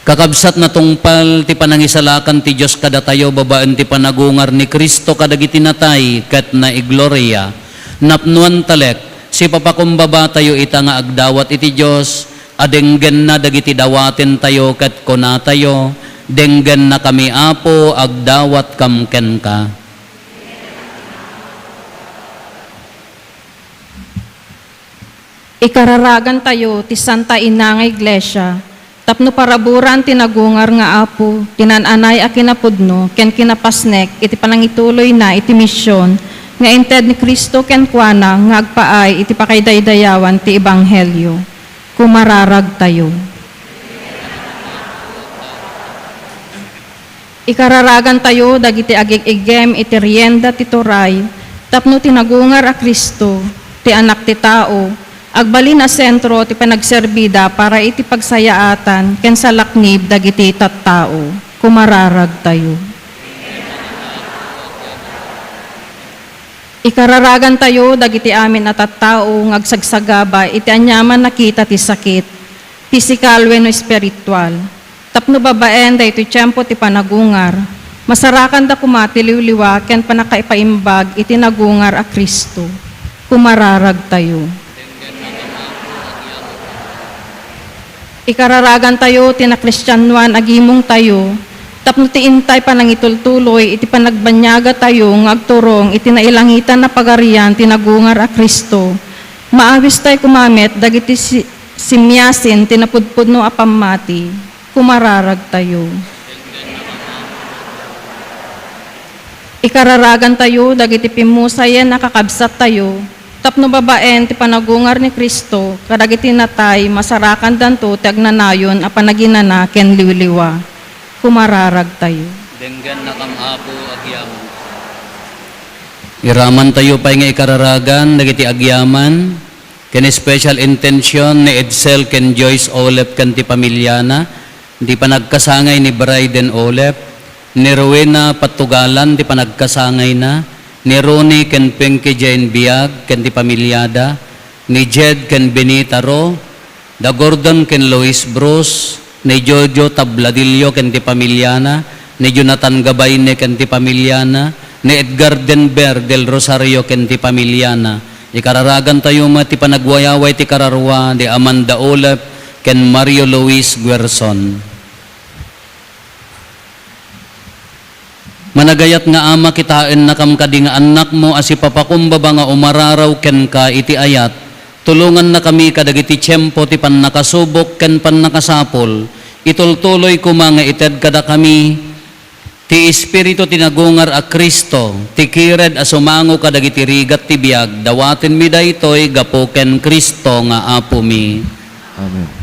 Kakabsat, natungpal ti panangisalakan ti Dios kadatayo babaen ti panagungar ni Cristo kadagiti natay ket naigloria. Napnoan talek, sipapakumbabatayo ita nga agdawat iti Dios, a denggenna dagiti dawatentayo ket kunatayo, "Denggennakami, Apo, agdawatkam kenka." Ikararagantayo ti Santa Ina nga Iglesia tapno paraburan ti nagungar nga Apo, ti naan-anay a kinapudno ken kinapasnek iti panangituloyna iti mision nga inted ni Cristo kenkuana nga agpaay iti pakaidaydayawan ti ebanghelio. Kumararagtayo. Ikararagantayo dagiti agig-iggem iti rienda ti turay tapno ti nagungar a Cristo, ti Anak ti Tao, agbalin a sentro ti panagserbida para iti pagsayaatan ken salaknib dagiti tattao. Kumararagtayo. Ikararagantayo dagiti amin a tattao nga agsagsagaba iti aniaman a kita ti sakit, pisikal wenno espiritual. Tapno babaen daytoy tiempo ti panagungar, masarakanda koma ti liwliwa ken pannakaipaimbag iti nagungar a Cristo. Kumararagtayo. Ikararagantayo ti nakristianoan a gimongtayo tapno ti intay panangitultuloy iti panagbaniagatayo nga agturong iti nailangitan a Pagarian ti nagungar a Cristo. Maawistay koma met dagiti si-, simiasin ti napudpudno a pammati. Kumararagtayo. Ikararagantayo dagiti pimmusayen a kakabsattayo tapno babaen ti panagungar ni Cristo kadagiti natay, masarakandanto ti agnanayon a panaginana ken liwliwa. Kumararagtayo. Denggennakam, Apo, agyamang. Iramantayo pay nga ikararagan dagiti agyaman ken special intention ni Edsel ken Joyce Olep ken ti pamiliana, ti panagkasangay ni Bryden Olep, ni Rowena Patugalan ti panagkasangayna, ni Ronnie ken Pinky Jane Biag ken ti pamiliada, ni Jed ken Benita Ro, da Gordon ken Lois Bruce, ni Jojo Tabladillo ken ti pamiliana, ni Jonathan Gabayne ken ti pamiliana, ni Edgar Denver del Rosario ken ti pamiliana. Ikararagantayo met ti panagwayaway ti kararua di Amanda Olep ken Mario Luis Guerzon. Managayat nga Ama, kitaennakam kadi nga annakmo a sipapakumbaba nga umararaw kenka iti ayat. Tulongannakami kadagiti tiempo ti pannakasubok ken pannakasapul. Itultuloy koma nga ited kadakami ti Espiritu ti nagungar a Cristo, ti kired a sumango kadagiti rigat ti biag. Dawatenmi daytoy gapu ken Cristo nga Apomi. Amen.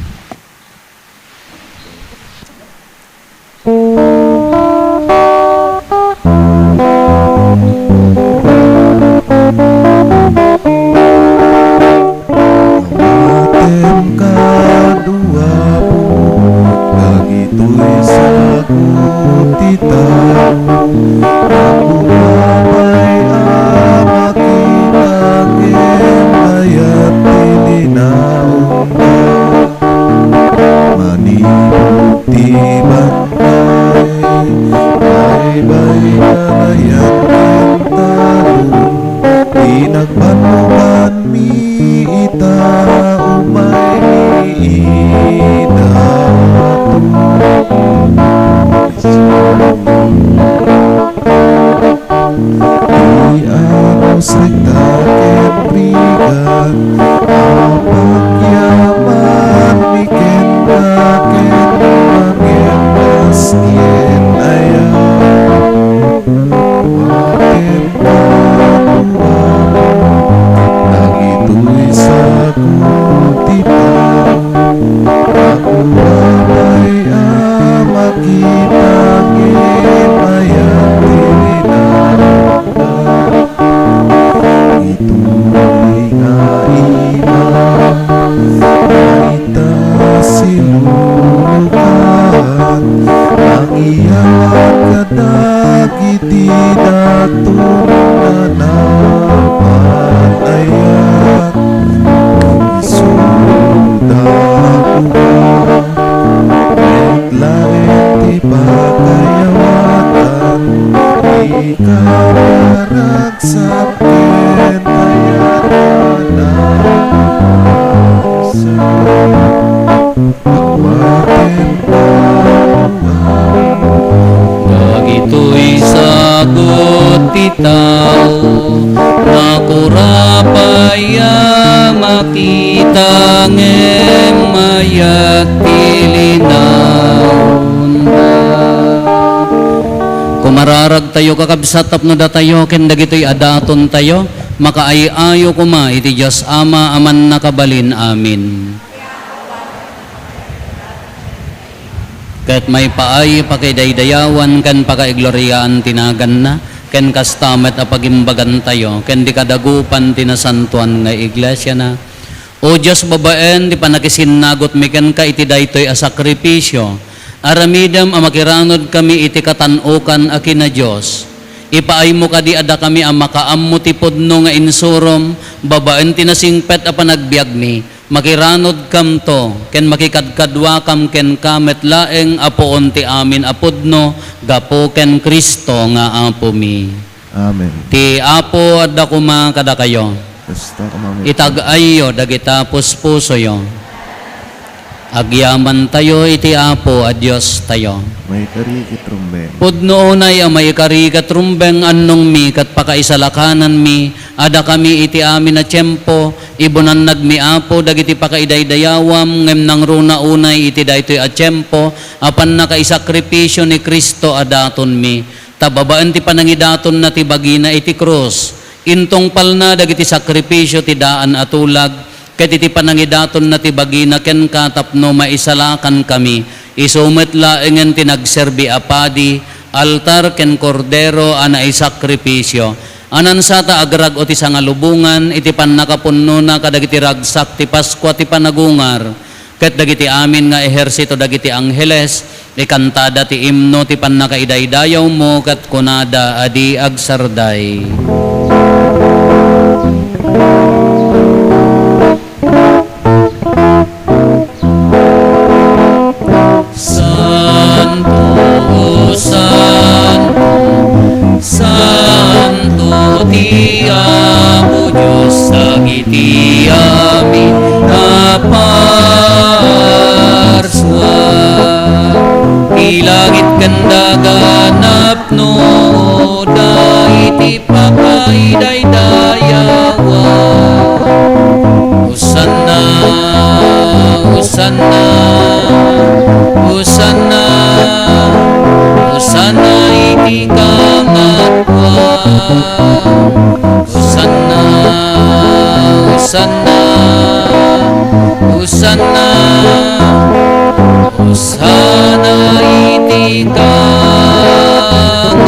Awatem kadua po, dagitoy sagut ti tao. Ako pay a makita ken ayat ti linaonda. Manipud ti bantay, baybay nga ayan ken talon, ti nagbannoganmi ita, umaymi ita. Ti anus, rekta ken rigat, a pagyamanmi kenka ken mangibaskien aya. Dagitoy sagut ti tao, nakura pay a makita, ngem mayat ti linaonna. Kumararagtayo, kakabsat, tapno datayo ken dagitoy a datontayo, makaay-ayo koma iti Dios Ama a Mannakabalin. Amen. Ket maipaay pakidaydayawan ken pakaigloriaan ti naganna, ken kasta met a pagimbagantayo ken di kadagupan ti nasantoan nga iglesiana. O Dios, babaen ti pannakisinnagutmi kenka iti daytoy a sakripisio, aramidem a makiranudkami iti katan-okan a kina-Dios. Ipaaymo kadi a dakami a makaammo ti pudno nga insurom babaen ti nasingpet a panagbiagmi, makiranudkamto ken makikadkaduakam kenka met laeng a puon ti amin a pudno gapu ken Cristo nga Apomi. Amen. Ti Apo adda koma kadakayo. Kasta koma met. Itag-ayyo dagita puspusoyo. Agyamantayo iti Apo a Diostayo. Maikari ket rumbeng. Pudno unay a maikari ket rumbeng, annongmi ket pakaisalakananmi a dakami iti amin a tiempo, ibunannagmi, Apo, dagiti pakaidaydayawam, ngem nangruna unay iti daytoy a tiempo a pannakaisakripisio ni Cristo a datonmi. Ta babaen ti panangidatonna ti bagina iti krus, intungpalna dagiti sakripisio ti daan a tulag, ket iti panangidatonna ti bagina kenka tapno maisalakankami, isu met laengen ti nagserbi a padi, altar ken kordero a naisakripisio. Anansata agrag-o ti sangalubongan iti pannakapunnona kadagiti ragsak ti Paskua ti panagungar, ket dagiti amin nga ehersito dagiti angheles, ikantada ti imno ti pannakaidaydayawmo ket kunada a di agsarday. Santo, santo, santo ti Apo Dios dagiti amin a parsua. Ti langit ken daga napnoda iti pakaidaydayawam. Hosanna, Hosanna, Hosanna, Hosanna iti kangatoan. Hosanna, Hosanna, Hosanna, Hosanna iti kangatoan.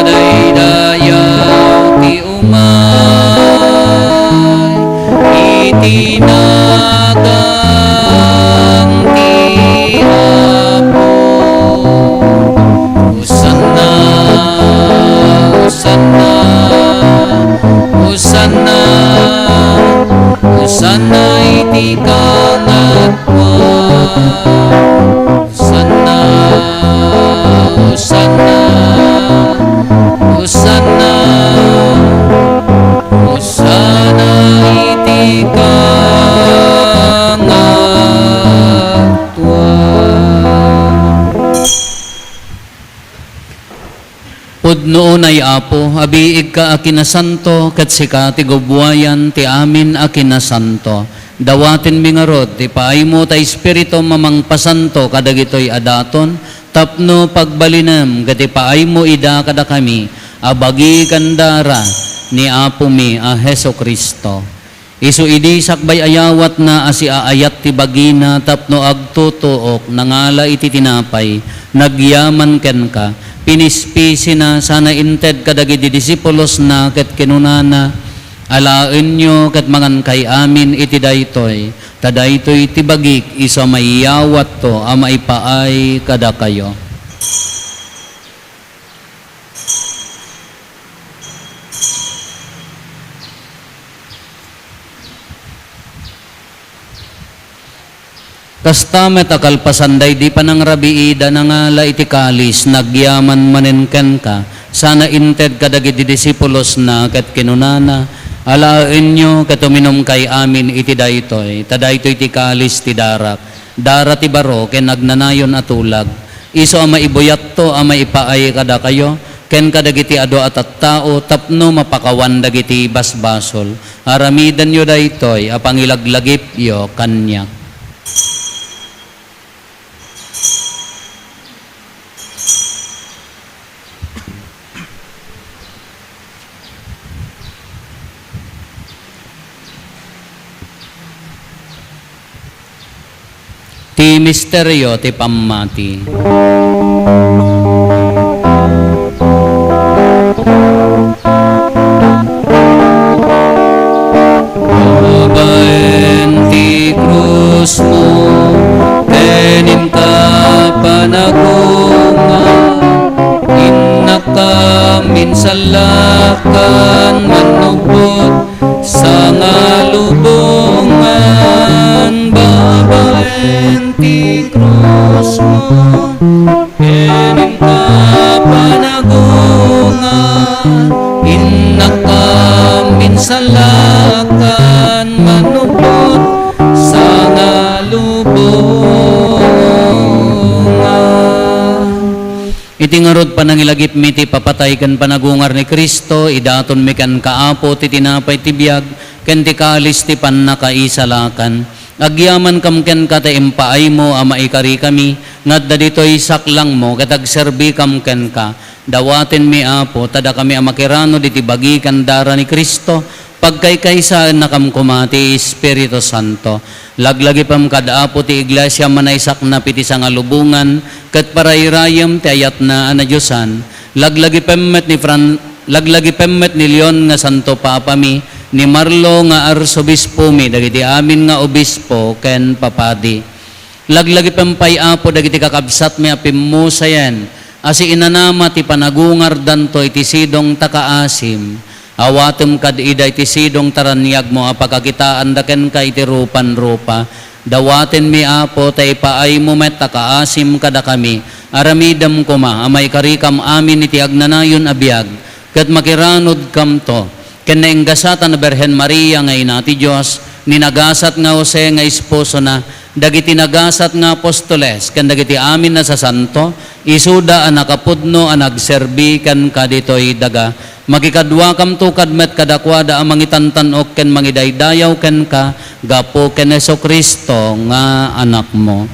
Madaydayaw ti umay iti nagan ti Apo. Hosanna, Hosanna, Hosanna, Hosanna iti kangatoan. Hosanna, Hosanna, Hosanna, Hosanna iti kangatoan. Pudno unay, Apo, a biigka a kinasanto, ket sika ti gubbuayan ti amin a kinasanto. Dawatenmi ngarud ti paaymo ta Espiritum a mangpasanto kadagitoy a daton, tapno pagbalinem ket ipaaymo ida kadakami a bagi ken dara ni Apomi a Jesu-Cristo. Isu idi sakbay a yawatna a siaayat ti bagina tapno agtutuok, nangala iti tinapay, nagyaman kenka, pinispisina sana inted kadagiti disipulosna ket kinunana, "Alaenyo ket mangankay amin iti daytoy, ta daytoy ti bagik isu a maiyawatto a maipaay kadakayo." Kasta met a kalpasan daydi panangrabiida, nangala iti kalis, nagyaman manen kenka, Sana inted kadagiti disipulosna ket kinunana, "Alaenyo ket uminumkay amin iti daytoy, ta daytoy ti kalis ti darak, dara ti baro ken agnanayon a tulag. Isu a maibuyatto a maipaay kadakayo ken kadagiti adu a tattao tapno mapakawan dagiti basbasol. Aramidenyo daytoy a pangilaglagipyo kaniak." Ti misterio ti pammati. Babaen ti krusmo, ken inka panagungar, innakam insallakan, mannubbot sangalubongan. Babaen ti krusmo, ken inka panagungar, innakam insallakan, mannubbot sangalubongan. Iti ngarud panangilagipmi ti papatay ken panagungar ni Cristo, idatonmi kenka, Apo, ti tinapay ti biag ken ti kalis ti pannakaisalakan. Agyamankam kenka ta impaaymo a maikarikami nga adda ditoy saklangmo ket agserbikam kenka. Dawatenmi, Apo, ta dakami a makiranod iti bagi ken dara ni Cristo, pagkaykaysaennakam koma ti Espiritu Santo. Laglagipem kad Apo ti Iglesia a manaysaknap iti sangalubongan ket parayrayem ti ayatna a nadiosan. Laglagipem met ni Fran-, laglagipem met ni Leon nga Santo Papami, ni Marlo nga Arsobispomi, dagiti amin nga obispo ken papadi. Laglagipem pay, Apo, dagiti kakabsatmi a pimmusayen a siinanama ti panagungardanto iti sidong ta kaasim. Awatem kad ida iti sidong ta raniagmo a pakakitaanda kenka iti rupan-rupa. Dawatenmi, Apo, ta ipaaymo met a kaasim kadakami. Aramidem koma a maikarikam amin iti agnanayon a biag, ket makiranudkamto ken nainggasatan a Birhen Maria nga Ina ti Dios, ni nagasat nga Jose nga esposona, dagiti nagasat nga apostoles, ken dagiti amin a sasanto, isuda a nakapudno a nagserbi kenka ditoy daga. Makikaduakamto kad met kadakuada a mangitantan-ok ken mangidaydayaw kenka gapu ken Jesu-Cristo nga Anakmo.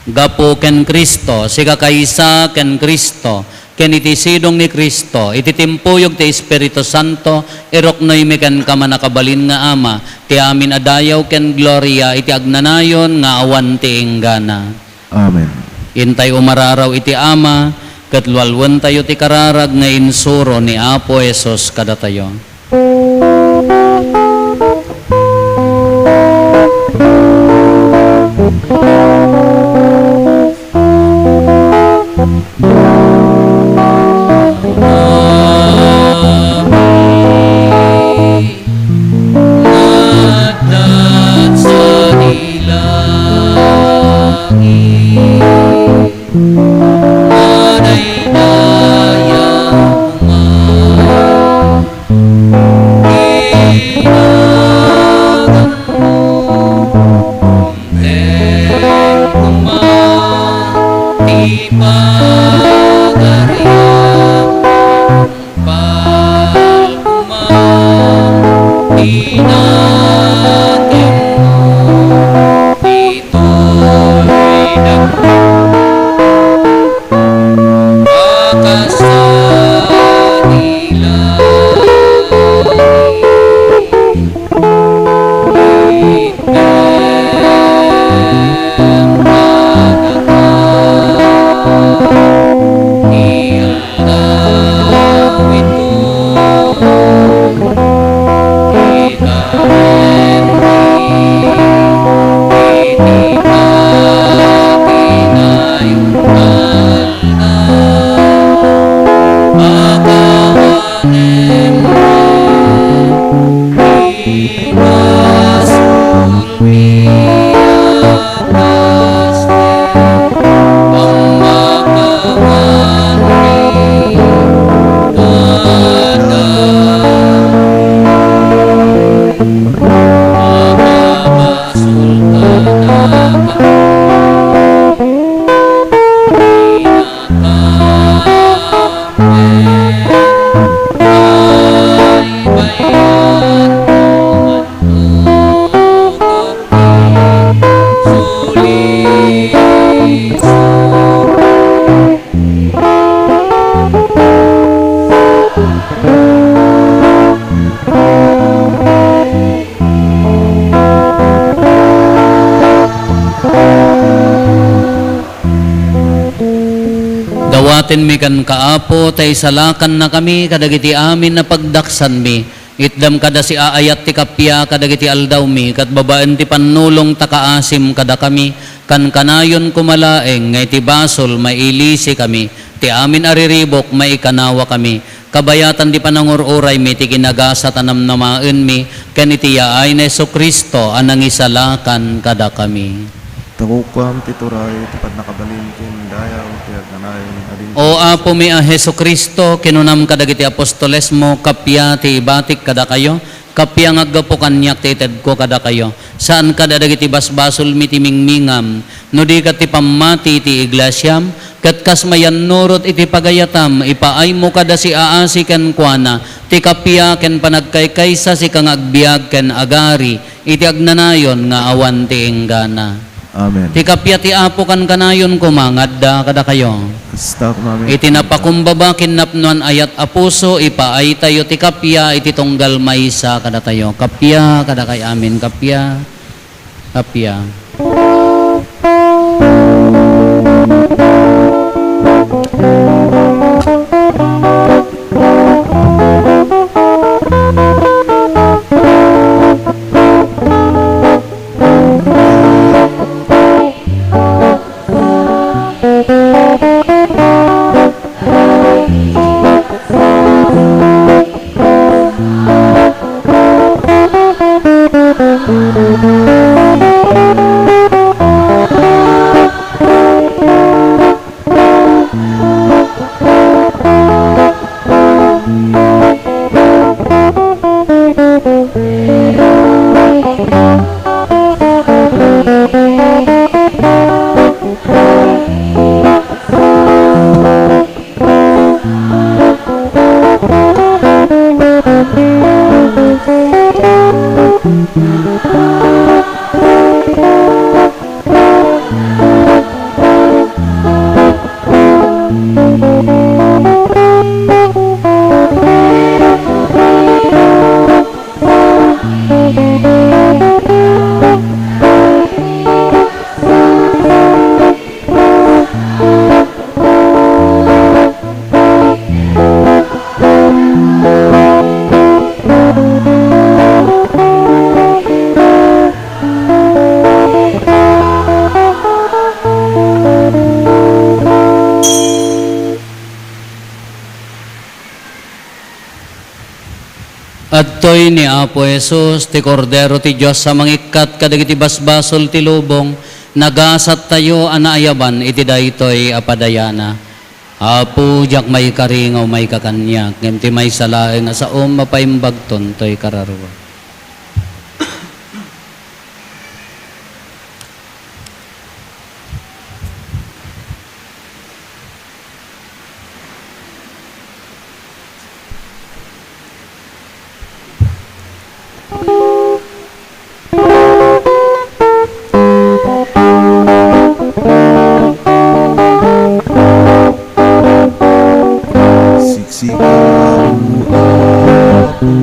Gapu ken Cristo, sika kaysa ken Cristo, ken iti sidong ni Cristo, iti timpuyog ti Espiritu Santo, iruknoymi kenka, Mannakabalin nga Ama, ti amin a dayaw ken gloria iti agnanayon nga awan ti inggana. Amen. Intay umararaw iti Ama, ket lualuentayo ti kararag nga insuro ni Apo Jesus kadatayo. Tinmi kenka, Apo, ta isalakannakami kadagiti amin a pagdaksanmi. Itdam kada siaayat ti kappia kadagiti aldawmi, ket babaen ti pannulong ta kaasim kadakami, kankanayon koma laeng nga iti basol mailisikami, ti amin a riribuk maikanawakami. Kabayatan ti panangur-uraymi ti kinagasat a namnamaenmi, ken iti yaay ni Jesu-Cristo a nangisalakan kadakami. Tagukam ti turay ti pannakabalin ken dayaw ti agnanayon a dimteng. O Apomi a Jesu-Cristo, kinunam kadagiti apostolesmo, kappia ti ibatik kadakayo, kappia nga aggapu kaniak ti itedko kadakayo. Saan kada dagiti basbasolmi ti mingmingam, no di ket ti pammati ti iglesiam, ket kas mayannurot iti pagayatam, ipaaymo kada siaasi kenkuana ti kappia ken panagkaykaysa, sika nga agbiag ken agari iti agnanayon nga awan ti inggana. Amen. Ti kappia ti Apo kankanayon koma nga adda kadakayo. Kasta koma met. Iti napakumbaba ken napnoan ayat a puso, ipaaytayo ti kappia iti tunggal maysa kadatayo. Kappia kadakay amin, kappia. Kappia. Adtoy ni Apo Jesus, ti Kordero ti Dios a mangikkat kadagiti basbasol ti lubong. Nagasattayo a naayaban iti daytoy a padayana. Apo, diak maikari nga umayka kaniak, ngem ti maysa laeng a saom a paimbagton toy kararua. Sika, O Apo,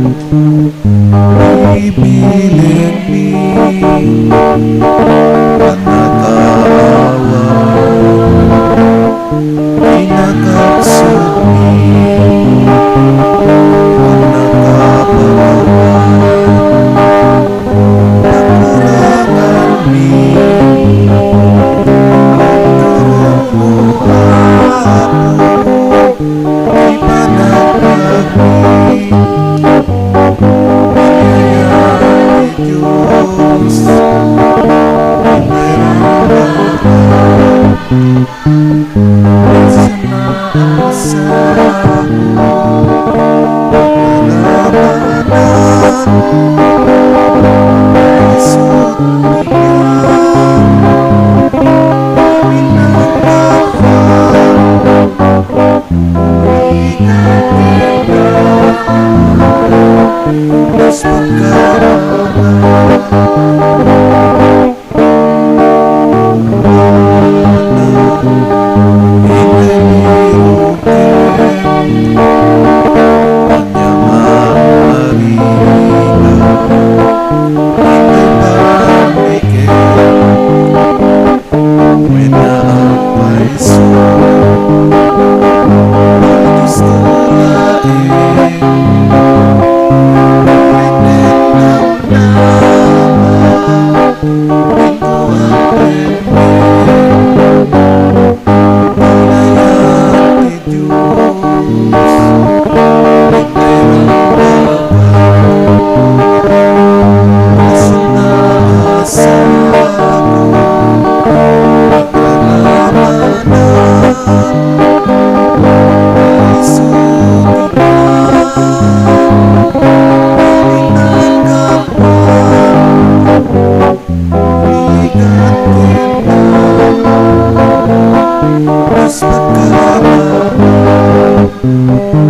bibilenmi, pannakaawan, pinakabsatmi, pannakapakawan, pakuranganmi, pagturongmo, Apo, ti panagbiagmi. Biyaya ti Dios, iparangarangka. Sana a sago,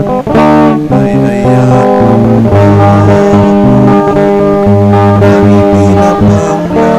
Ay-ayat dagiti napangna.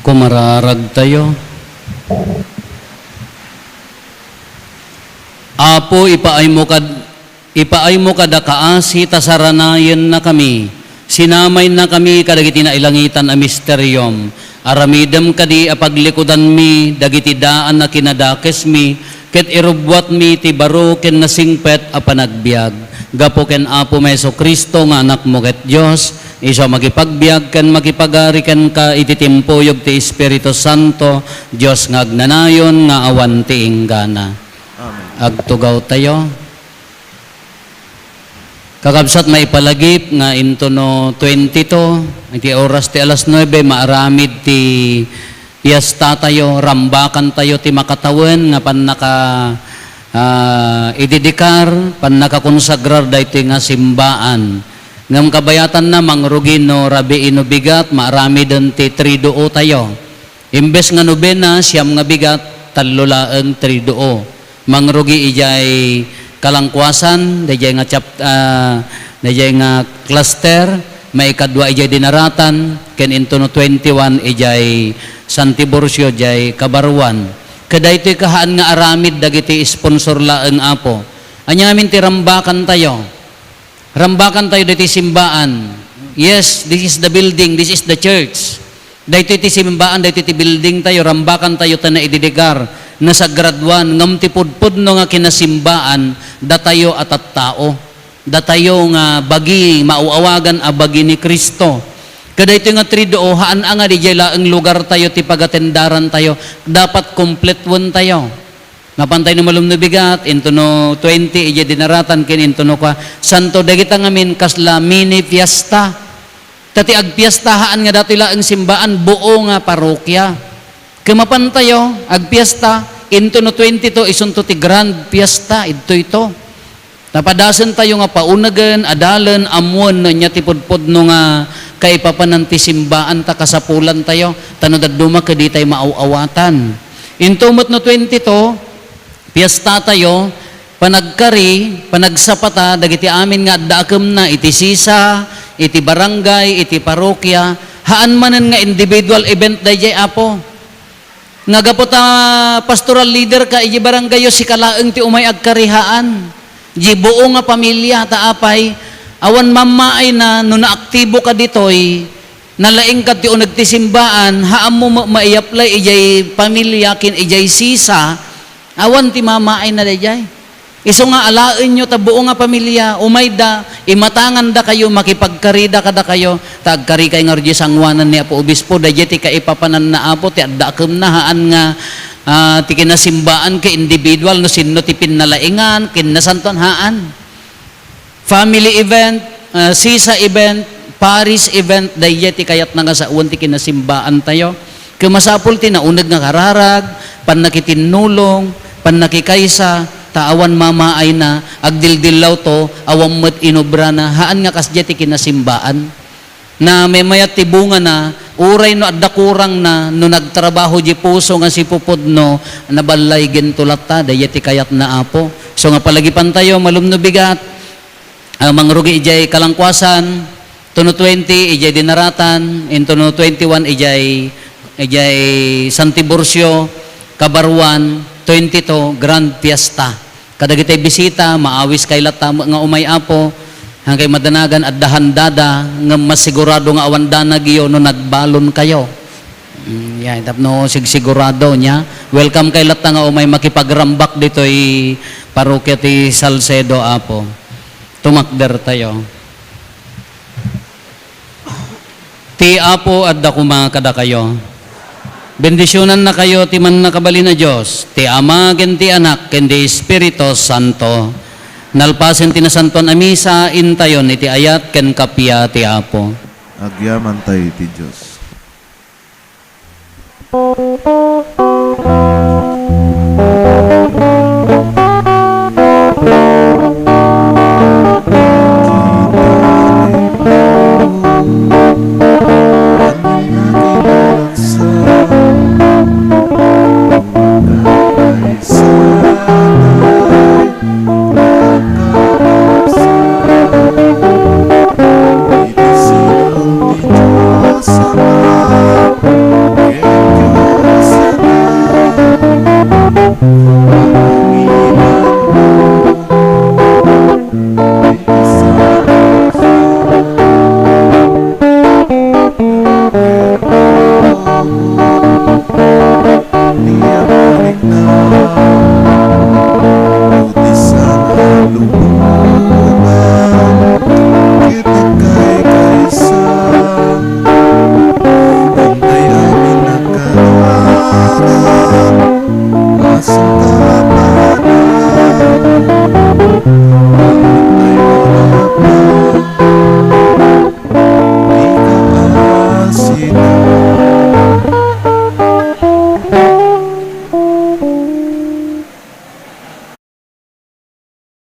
Kumararagtayo. Apo, ipaaymo kad-, ipaaymo kada kaasi ta saranayennakami. Sinamainnakami kadagiti nailangitan a misteriom. Aramidem kadi a paglikudanmi dagiti daan a kinadakesmi, ket irubbuatmi ti baro ken nasingpet a panagbiag. Gapu ken Apomi Jesu-Cristo nga Anakmo ket Dios, isu a makipagbiag ken makipagari kenka iti timpuyog ti Espiritu Santo, Dios nga agnanayon nga awan ti inggana. Amen. Agtugawtayo. Kakabsat, maipalagip nga intono twenty-two, iti oras ti alas nuebe, maaramid ti piestatayo, rambakantayo ti makatawen nga pannaka-, ah, ididikar, pannakakonsagrar daytoy nga simbaan. Ngem kabayatanna, mangrugi no rabii no bigat, maaramiden ti Triduo tayo. Imbes nga nobena, siam nga bigat, tallo laeng, Triduo. Mangrugi idiay Kalangkuasan, daydiay nga chap-, ah, daydiay nga cluster, maikadua idiay Dinaratan, ken intono twenty-one idiay San Tiburcio, idiay Cabarruan. Kadaytoy kahaan nga aramid dagiti sponsor laeng, Apo. Aniamin ti rambakantayo? Rambakantayo daytoy simbaan. Yes, this is the building, this is the church. Daytoy ti simbaan, daytoy ti buildingtayo, rambakantayo ta naididikar, nasagraduan, ngem ti pudpudno nga kinasimbaan, datayo a tattao. Datayo nga bagi, maaw-awagan a bagi ni Cristo. Kadaytoy nga Triduo, haan a nga didiay laeng lugartayo ti pagatendarantayo, dapat kompletuentayo. Mapantay no malum no bigat, intono twenty idiay Dinaratan ken intono kua, Santo, dagita ngamin kasla mini fiesta. Ta ti agpiesta, haan nga datoy laeng simbaan, buo nga parokia. Ket mapantayo agpiesta, intono twenty-two, isunto ti grand fiesta, idtoyto. Napadasentayo nga paunegen, adalen, ammoen no ania ti pudpudno nga kaipapanan ti simbaan ta kasapulantayo, ta no dadduma, kadi tay maaw-awatan. Into met no twenty-two, piestatayo, panagkari, panagsapata dagiti amin nga adda akemna iti sisa, iti barangay, iti parokia, haan manen nga individual event daydiay, Apo. Nga gapu ta pastoral leader ka iti barangay yo, sika laeng ti umay agkari, haan. Di buo nga pamilya, ta apay, awan mammaayna no naaktiboka ditoy, nalaingka ti uneg ti simbaan, haanmo ma-, maiapply idiay pamilya ken idiay sisa, awan ti mammaayna daydiay. Isu nga alaenyo ta buo nga pamilya, umayda, imatangandakayo, makipagkarida kadakayo, ta agkarikay ngarud diay sangoanan ni Apo Obispo, daydiay ti kaipapananna, Apo, ti adda akemna, haan nga, ah, ti kinasimbaan ket individual, no sinno ti pinnalaingan, ken nasantoan, haan. Family event, ah, sisa event, parish event, daydiay ti kayatna nga sawen ti kinasimbaantayo. Ket masapul ti nauneg nga kararag, pannakitinnulong, pannakikaysa, ta awan mamaayna, agdildillawto, awan met inobrana, haan nga kasdiay ti kinasimbaan. Na memayat ti bungana, uray no adda kurangna, no nagtrabaho di puso nga sipupudno, naballay ginto latta, daydiay ti kayatna, Apo. So nga palagipantayo, malum no bigat, ah, mangrugi idiay kalangkuasan, two no twenty idiay Dinaratan, into no twenty-one idiay, idiay San Tiburcio, kabaruan, twenty-two, Grand Fiesta. Kadagiti bisita, maawiskay latta met nga umay, Apo. Hankay madanagan, adda handada, ngem masigurado nga awan danagyo no nagbalonkayo. Mm, yan, tapno sigsigurado niya. Welcome kay latta nga umay makipagrambak ditoy parokia ti Salcedo, Apo. Tumakdertayo. Ti Apo adda koma kadakayo. Bendisionannakayo ti Mannakabalin a Dios, ti Ama, ken ti Anak, ken ti Espiritu Santo. Nalpasen ti Nasantoan a Misa, intayon iti ayat ken kappia ti Apo. Agyamantayo iti Dios.